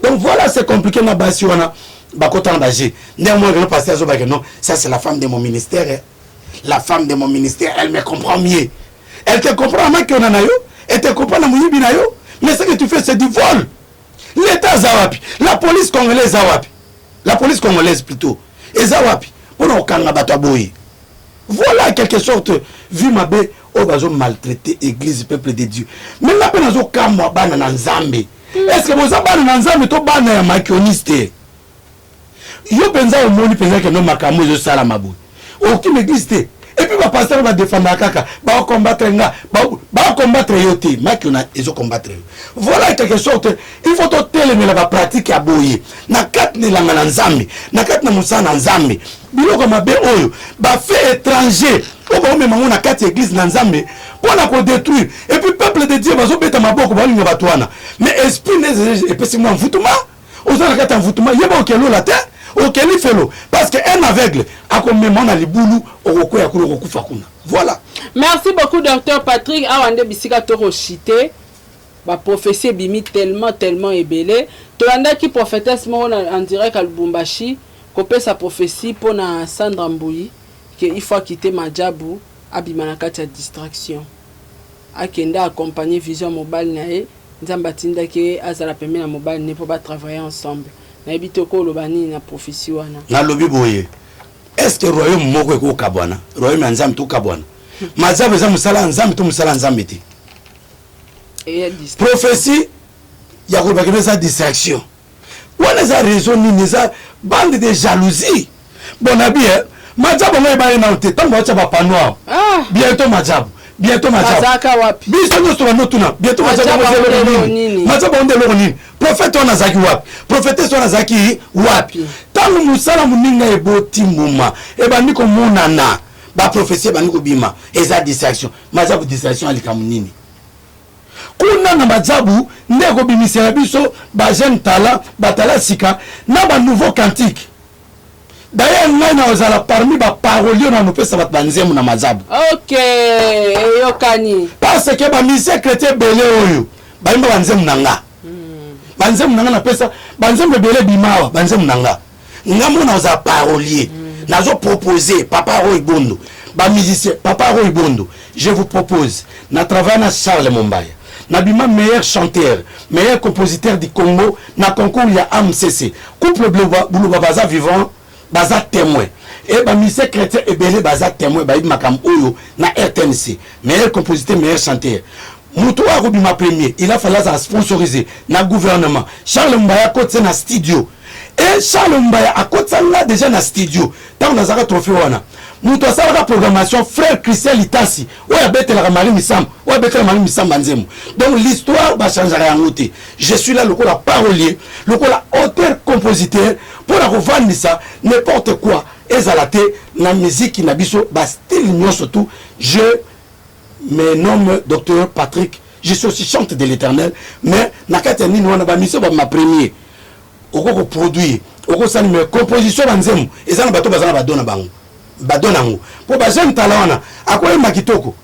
Donc voilà, c'est compliqué na basi wana bakota na bajeu. Ndenge moko keno pasteur azobake: "Non, ça c'est la femme de mon ministère, la femme de mon ministère, elle me comprend mieux." Elle te comprend makiona na yo, elle te comprend na moyibi na yo, mais ce que tu fais, c'est du vol. L'état aza wapi? La police congolaise eza wapi? La police congolaise plutôt eza wapi mpona kokanga bato ya boye? Voilà quelque sorte vie mabe oyo bazo maltraiter église, peuple de Dieu. Mais nga mpe nazokamwa, bana na Nzambe, est ce que boza bana na Nzambe to bana ya makioniste? Yo mpenza omoni mpenza kendo makambo ezosalama boye, okima église te. Et puis bapasteur badefendaka kaka, baocombattre nga, baocombattre yo te, makiona ezocombattre yo. Voilà quelque sorte, il faut totelemela bapratique ya boye na kati na elanga na Nzambe, na kati na mosala na Nzambe. Biloko mabe oyo, bafaits étranger oyo baomema ngo na kati ya église na Nzambe mpo na kodétruire, et puis peuple de Dieu bazobeta maboko, baolinga bato wana. Mais esprit nde epesi mwa mvutuma, oza na kati ya mvutuma, yeba okelola te, okeli felo, parce que un aveugle akomema na libulu, okokwea kuna, okokufa kuna. Voilà. Merci beaucoup, docteur Patrick. Awa nde bisika tokoshite. Baprophétie ebimi tellement, tellement ebele. Tolandaki prophétesse moko en direct ya Lubumbashi kopesa prophétie mpona Sandra Mbui ke il faut akite majabu, abima na kati ya distraction, akende accompagner vision ya mobali na ye. Nzambe atindaki ye azala pembeni na mobali ne mpo batravailler ensemble. Nayebi te okoloba nini na prophétie wana. Nalobi boye: est ce que royaume moko ekokabwana? Royaume ya Nzambe tokabwana? Mazabu eza mosala ya Nzambe to mosala ya Nzambe te? Eya distraction. Prophétie ya koloba keno eza distraction. Wana eza raison nini? Eza bande de jalousie. Bon na bi eh, Maajabu yango eyebani nanu te tango baotia ba panneau awa. Ah! Bientot Maajabu, bientot Maajabu. Bazalaka wapi? Biso nyonso tobandi otuna bientot Maajabu yango eza eloko nini? Maajabu yango nde eloko nini? Prophète wana azalaki wapi? Prophetesse wana azalaki wapi? Tango mosala moninga eboti mbuma, ebandi komonana, ba prophetie ebandi kobima, eza distraction. Maajabu distraction ya likambo nini? Kuna na Madzabu nde ekobimisela biso ba jeunes talents, ba talents ya sika na ba nouveaux cantiques. D'ailleurs ngai nakozala parmi ba paroliers na nopesa bato ba nzembo na Madzabu. Ok, eyokani. Parce que ba musiciens chretiens ebele oyo bayemba ba nzembo na nga. Ba nzembo na nga napesa, ba nzembo ebele ebima awa, ba nzembo na nga. Nga moko nakozala parolier. Nazo proposer papa Roy Bondo, ba musiciens, papa Roy Bondo, je vous propose, na travailla na Charles Mombaya, na bima meilleur chanteur, meilleur compositeur du Congo na concours ya AMCC. Couple Buluba baza vivant, baza temoin. Et ba musiciens chretiens ebele baza temoin, bayebi makambo oyo na RTNC. Meilleur compositeur, meilleur chanteur. Moto oyo akobima premier, il a fallu azala sponsorisé na gouvernement. Charles Mombaya akotisa na studio. Et Charles Mombaya akotisa nga déjà na studio tango nazalaka trophée wana. Moto asalaka programmation frère Christian Litasi oyo abetelaka Marie Misamu, oyo abetela Marie Misamu ba nzembo. Donc l'histoire ba changeaka yango te. Je suis là lokola parolier, lokola auteur compositeur pona kovandisa n'importe quoi ezala te na musique na biso ba style nionso tout. Je me nomme docteur Patrick, je suis aussi chante de l'Eternel, mais na kati ya nini wana ba mission ba ma premier oko ko produire oko sali mais composition ba nzembo eza na bato baza na ba don na bango ba don yango po ba jeune talent wana akoyemba kitoko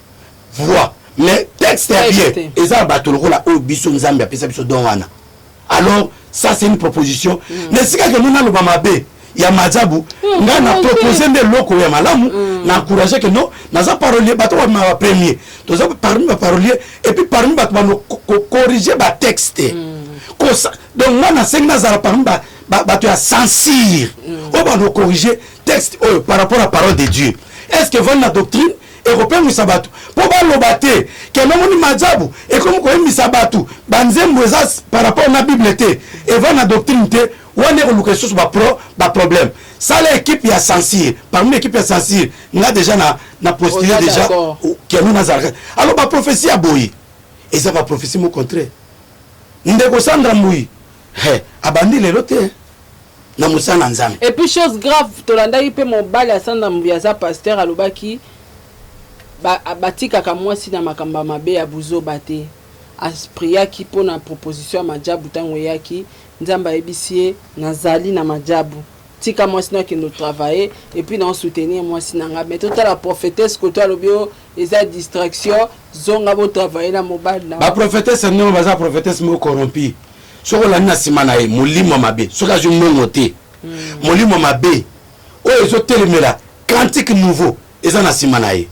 voix mais texte ya bien eza na bato lokola oyo biso Nzambe apesa biso don wana. Alors ça c'est une proposition mm. Na esika ke nona loba mabe ya Maajabu mm. Nga na proposer nde eloko ya malamu mm. Na encourager que non, naza parolier, bato ba ma premier toza parmi ba parolier et puis parmi bato ba ko corriger ba texte mm. Kosa, donc nga na sengi nazala parmi ba bato ya censure mm. Oyo ba corriger texte oyo par rapport à parole de Dieu. Est-ce que vandi na doctrine ekopengwisa bato mpo baloba te ke nomoni Maajabu ekomi koyembisa bato banzembo eza par rapport na Bible te, eva na doctrine te, wana ekoluka lisusu ba pro ba problème. Sala équipe ya censure, parmi équipe ya censure nga déjà na na postuler déjà keno nazalaka. Alors ba prophétie ya boye eza ba prophétie mo contraire. Ndeko Sandra Mbuyi he abandi lelo te na mosala na Nzambe. Et puis chose grave, tolandaki pe mobali ya Sandra Mbuyi aza pasteur alobaki ba batikaka mwasi na makambo ya mabe ya buzoba te. A priaki pona proposition ya Maajabu tango eyaki, Nzambe ayebisi ye nazali na Maajabu. Tika mwasi no akende travailler et puis nao soutenir mwasi na nga. Mais totala prophetesse koto alobi oh eza distraction, zonga bo travailler na mobali na. Ba prophetesse ndenge baza prophetesse moko corrompu. Soki olandi na sima na ye molimo ya mabe, soki azwi mbongo te, molimo ya mabe oyo ezotelemela cantique nouveau eza na sima na ye.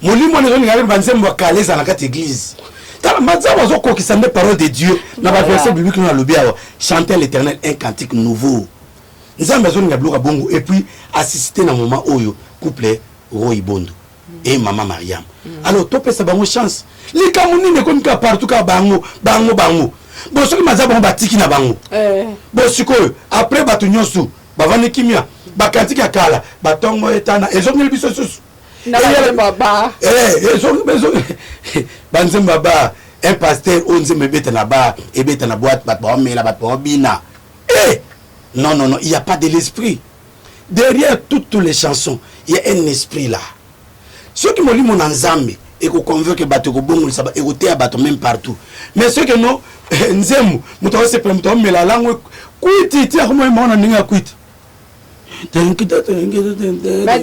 Molimo wana ezolinga nde banzembo ya kala ezala na kati eglise. Tala Maajabu azokokisa nde parole de Dieu na ba verset biblique na alobi awa, chantez à l'Éternel un cantique nouveau. Nzambe azolinga biloko ya bongo et puis assiste na moment oyo couple Roy Bondo et maman Mariam. Alors topesa bango chance. Likambo nini ekomi kaka partout kaka bango bango bango. Bon soki maza bango batiki na bango. Bon sikoyo après bato nyonso bavandi kimia ba cantique ya kala batongo etana ezongeli biso susu. Na banzembo ya bar. Ba nzembo ya bar, un pasteur oyo nzembo ebeta na bar, ebeta na boîte, bato baomela, bato baobina. Eh! Non non non, il y a pas de l'esprit. Derrière toutes les chansons, il y a un esprit là. Soki molimo na Nzambe eko convaincre bato, ekobongolisa ba, ekoteya bato même partout. Mais soki no nzembo, moto akosepela, moto akomela lango kwiti ti akomoyemba wana ndenge ya kwiti. Mais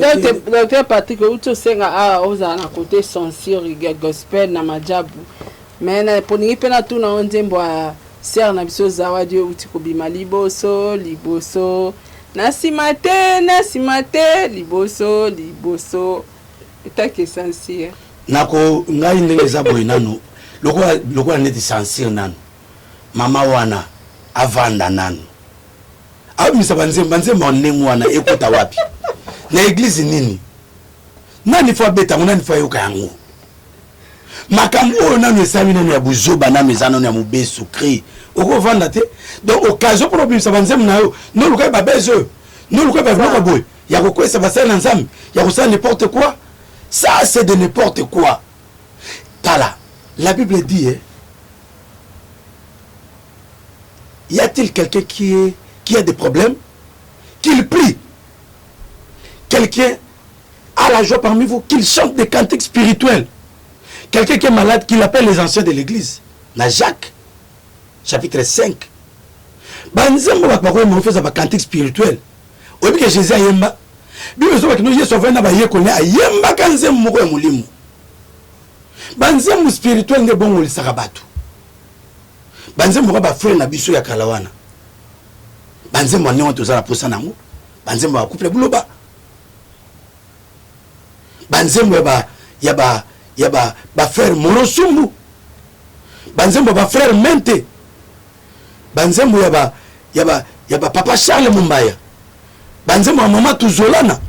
docteur Patrick, outi osenga awa ozala na côté censure ya gospel na Maajabu. Mais na poningi pe natuna yo nzembo ya sœur na biso Zawadi oyo outi kobima liboso liboso na sima te na sima te liboso liboso etake censure. Nako ngai ndenge eza boye nanu lokola lokola neti censure nanu mama wana avanda nanu abimisa banzembo banzembo ya ndenge wana ekota wapi na eglise nini nani fo abeta yango nani fo ayoka yango. Makambo oyo nanu esali nanu ya buzoba nanu eza nanu ya mobesu cri okovanda te. Donc occasion mpona obimisa banzembo na yo nde olukaki babeze oyo nde olukaki babiloko boye ya kokwesa basali na Nzambe ya kosala n'importe quoi. Ça c'est de n'importe quoi. Tala, la Bible dit eh, y a-t-il quelqu'un qui a des problèmes qu'il prie? Quelqu'un a la joie parmi vous, qu'il chante des cantiques spirituels. Quelqu'un qui est malade, qu'il appelle les anciens de l'église. Na Jacques, chapitre 5. Banzembo bato bakoyemba ofeza ba cantique spirituel. Oyebi ke Jésus ayemba. Bible ezobaki no Yesu avandi na bayekoli ayembaka nzembo moko ya molimo. Banzembo spirituel nde ebongolisaka bato. Banzembo moko ba frère na biso ya kala wana. Banzembo ya ndenge toza na posa nango. Banzembo ya couple buloba. Banzembo ya ba ya ba ya ba ba frère Morosumbu. Banzembo ya ba frère Mente. Banzembo ya ba ya ba ya ba papa Charles Mumbaya. Banzembo ya mama Tuzolana.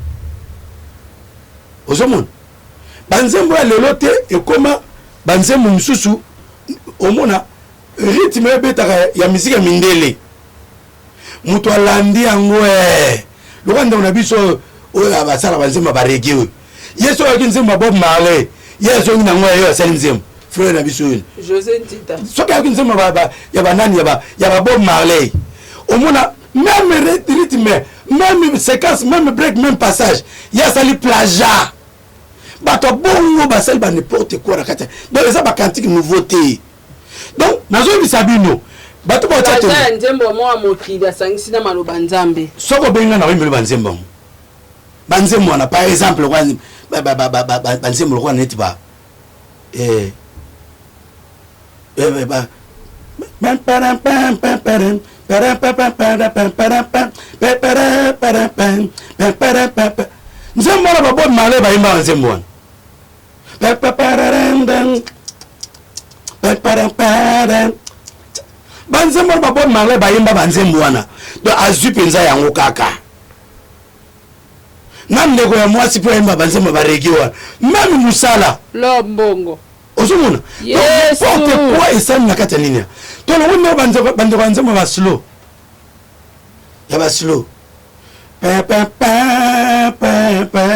Ozomona? Banzembo ya lelo te ekoma banzembo mosusu omona rythme ebetaka ya musique ya mindele. Moto alandi yango eh. Lokola ndeko na biso oyo basala banzembo ya ba reggae oyo. Ye soki ayoki nzembo ya Bob Marley, ye azongi nango ye asali nzembo. Frère na biso oyo. José Ntita. Soki ayoki nzembo ya ba nani ya ba Bob Marley, omona même rythme, même séquence, même break, même passage, ye asali plagiat. Bato ya bongo basali ba n'importe quoi na kati. Donc eza ba cantique nouveauté. Donc nazoyebisa bino bato batia te. Plagiat ya nzembo moko ya mokili asangisi na maloba Nzambe. Soki obengi nga na oyembeli ba nzembo yango. Ba nzembo wana par exemple lokola ba nzembo lokola neti ba eh eh ba nzembo wana ba Bob Marley bayembaka nzembo wana. Banzembo wana ba Bob Marley bayemba banzembo wana. Donc azwi mpenza yango kaka. Na ndeko ya mwasi mpe ayemba banzembo ba reggae wana. Meme musala. Lor mbongo. Ozomona? Yesu. N'importe quoi esali na kati ya nini? Tolongo nde bandeko ya nzembo ba slow. Ya ba slow. Pa pa pa pa pa.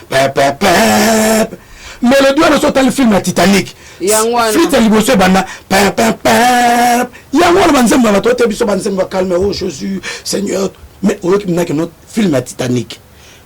Pa pa pa. Melodie wana so otali film ya Titanic. Yango wana. Flûte ya liboso ebanda pa pa pa. Yango wana banzembo ya bato ote biso banzembo ya calme, oh Jésus, Seigneur. Mais oyoki minaki no film ya Titanic.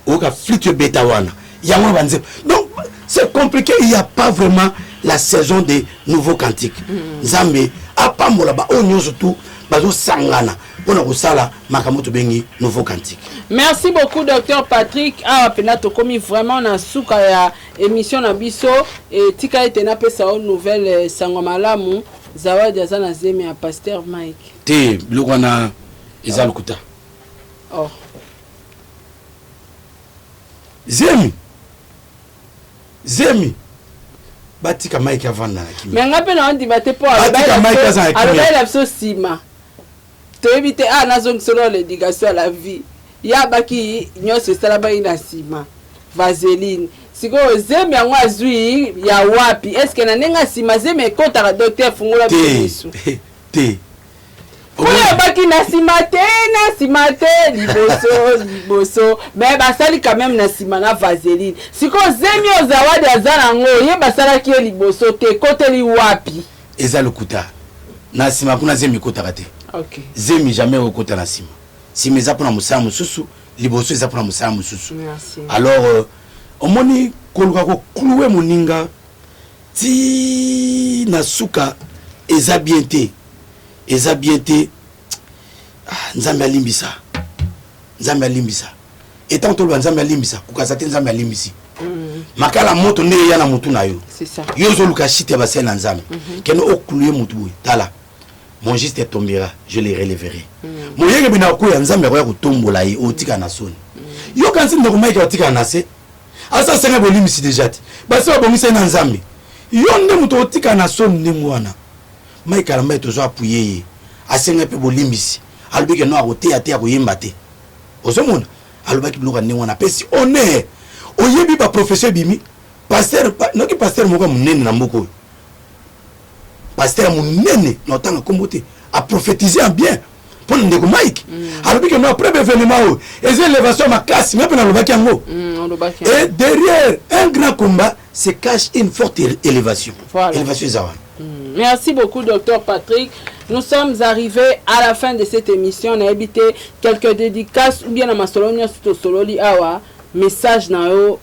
Oyoka flûte ebeta wana. Yango wana banzembo. Donc c'est compliqué, il y a pas vraiment la saison des nouveaux cantiques. Nzambe apambola ba oyo nyonso tout bazo sangana pona kosala makambo tobengi nouveau cantique. Merci beaucoup docteur Patrick. Awa pena tokomi vraiment na suka ya émission na biso et tika ete na pesa yo nouvelle sango malamu. Zawadi aza na zemi ya pasteur Mike. Te biloko wana eza lokuta. Oh. Zemi. Zemi. Batika Mike avanda na kimia. Mais nga pe na ndima te po Batika Mike aza na kimia. alobaki na biso sima. Toyebi te ah nazongiselo na l'éducation à la vie. Ya baki nyonso esalamaki na sima. Vaseline. Sikoyo zemi yango azwi ya wapi? Est-ce que na ndenge ya sima zemi ekotaka docteur fungola biso misu. Te. Te. Oyo baki na sima te, na sima te, liboso, liboso. Mais basali quand même na sima na vaseline. Sikoyo zemi oyo Zawadi aza nango, ye basalaki ye liboso te, ekoteli wapi? Eza lokuta. Na sima kuna zemi ekotaka te. Okay. Zemi jamais okota na sima. Sima eza pona mosala mosusu, liboso eza pona mosala mosusu. Merci. Alors omoni koluka ko clouer moninga ti na suka eza bien te. Eza bien te. Ah, Nzambe alimbisa. Nzambe alimbisa. Etant toloba Nzambe alimbisa, kokaza te Nzambe alimbisi. Makala moto nde eya na mutu na yo. C'est ça. Yo ozoluka shite ya basali na Nzambe. Kende oclouer mutu boye. Tala. Mon juste tombera, je le relèverai. Moyenge bina koya Nzambe akoya kotombola ye, otika na soni. Yo kansi ndeko Mike otika na se. Asa senga bolimbisi déjà te. Basi babongisa ye na Nzambe. Yo nde mutu otika na soni ndenge wana. Mike Kalambay tozo appuyer ye. Asenga pe bolimbisi. Alobi ke non akoteya te, akoyemba te. Ozomona? Alobaki biloko ya ndenge wana. Apesi honneur. Oyebi ba professeur ebimi? Pasteur, noki pasteur moko ya monene na mboka oyo, pasteur ya monene na otanga nkombo te, aprophétise en bien mpo na ndeko Mike. Alobi ke no, après événement oyo eza élévation ya makasi. Nga mpe nalobaki yango. Et derrière un grand combat se cache une forte élévation. Voilà. Élévation eza wana. Merci beaucoup, docteur Patrick. Nous sommes arrivés à la fin de cette émission. Nayebi te quelques dédicaces ou bien na masolo nyonso tosololi awa, message na yo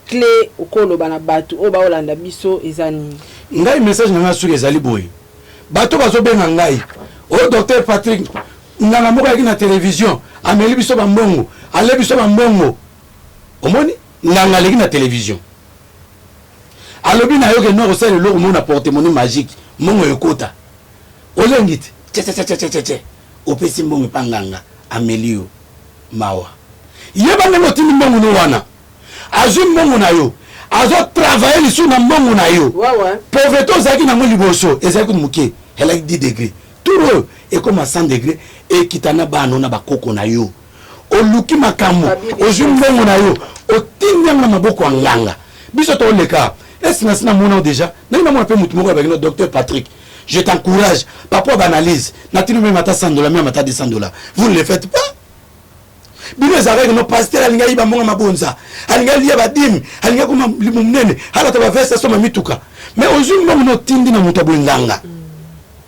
clé okoloba na bato oyo baolanda biso eza nini? Ngai, message na ngai soki ezali boye: bato bazobenga ngai oyo, docteur Patrick, nganga moko ayaki na télévision, ameli biso bambongo, ale biso bambongo. Omoni, nganga aleki na télévision, alobi na yo ke no, kosala eloko moko na porte-monnaie magique, mbongo ekota. Olengi te, tchetchetchetche, opesi mbongo epa nganga, ameli yo. Mawa. Yeba ndenge otindi mbongo no wana, azwi mbongo na yo, azotravaille lisusu na mbongo na yo. Pauvreté ozalaki nango liboso ezalaki kutu moke, elaki 10 degré, tour oyo ekóma 100 degré, ekita na bana na bakoko na yo. Oluki makambo, ozwi mbongo na yo, otindi yango na maboko ya nganga. Biso toleka esi nasi namona yo déjà, ndenge namona mpe motu moko abaki no: "Docteur Patrick, je t'encourage par rapport à l'analyse, natindi même ata 100 dollars, même ata 200 dollars." Vous ne le faites pas. Bino ezalaka no, pasteur alingi ayiba mbongo mabonza, alingi alia badîmes, alingi akoma limu monene, alata baveste, asomba mituka. Mais ozwi mbongo na otindi na moto aboye, nganga.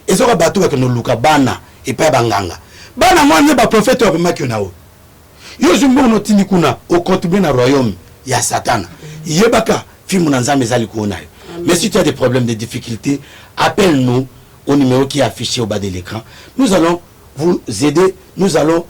Ezoka bato bakende oluka bana epai ya banganga, bana mwana nde baprofete oyo apemaki yo na oyo. Yo ozwi mbongo na otindi kuna, ocontribue na royaume ya Satana. Yebaka fimbu na Nzambe eza likolo na yo. Mais si tu as des problèmes, des difficultés, appelle-nous au numéro qui est affiché au bas de l'écran. Nous allons vous aider, nous allons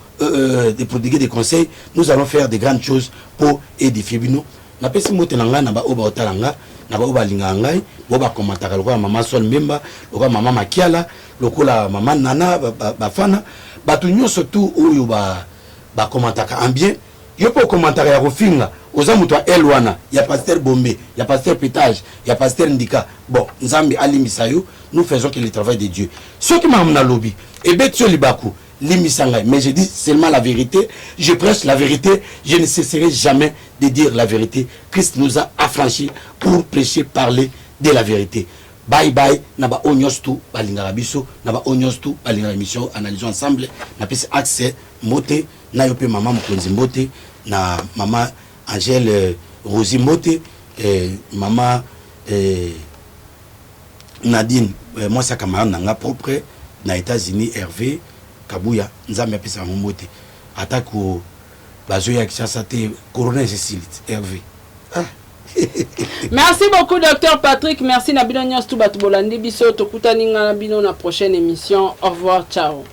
prodiguer des conseils, nous allons faire des grandes choses pour édifier bino. Napesi mbote na ngai na baoyo baotala nga, na baoyo balingaka ngai, bao bakomantaka lokola mama Sol Mbemba, lokola mama Makiala, lokola mama Nana Bafana, bato nyonso tu oyo bakomantaka en bien. Yo mpe okomantaka ya kofinga, oza moto ya el wana ya pasteur Bombe, ya pasteur Pétage, ya pasteur Ndika. Bon, Nzambe alimbisa yo. Nous faisons que le travail de Dieu. Soki makambo nalobi ebeti yo libaku, limbisa ngai, mais je dis seulement la vérité, je prêche la vérité, je ne cesserai jamais de dire la vérité. Christ nous a affranchis pour prêcher, parler de la vérité. Bye bye na baoyo nyonso tu balingaka biso, na baoyo nyonso tu balingaka émission Analysons ensemble. Napesi accès mbote na yo mpe mama mokonzi, mbote na mama Angèle, Rosi, mbote mama Nadine, mwasi ya camarade na nga propre na États-Unis, Hervé Kabuya. Nzambe apesa bango mbote, atako bazoya Kinshasa te, corona esesili te, Hervé, ah. Merci beaucoup, docteur Patrick. Merci na bino nyonso tu bato bolandi biso. Tokutani nga na bino na prochaine émission. Au revoir, ciao.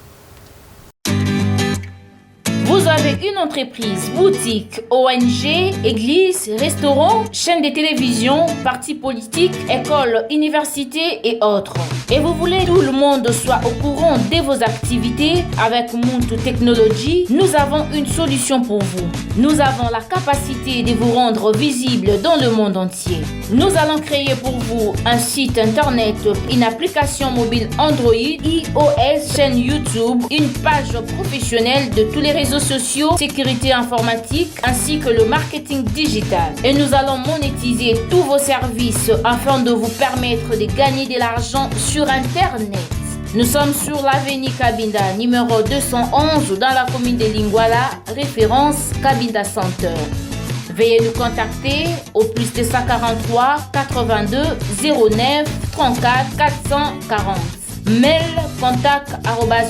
Vous avez une entreprise, boutique, ONG, église, restaurant, chaîne de télévision, parti politique, école, université et autres. Et vous voulez que tout le monde soit au courant de vos activités? Avec Muntu Technology, nous avons une solution pour vous. Nous avons la capacité de vous rendre visible dans le monde entier. Nous allons créer pour vous un site internet, une application mobile Android, iOS, chaîne YouTube, une page professionnelle de tous les réseaux sociaux, sécurité informatique ainsi que le marketing digital. Et nous allons monétiser tous vos services afin de vous permettre de gagner de l'argent sur Internet. Nous sommes sur l'avenue Kabinda, numéro 211, dans la commune de Lingwala, référence Kabinda Center. Veuillez nous contacter au plus 243 82 09 34 440. Mail contact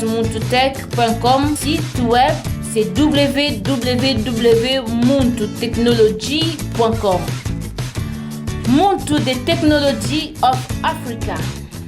muntutech.com. Site web, c'est www.muntutechnology.com. Muntu, the technology of Africa.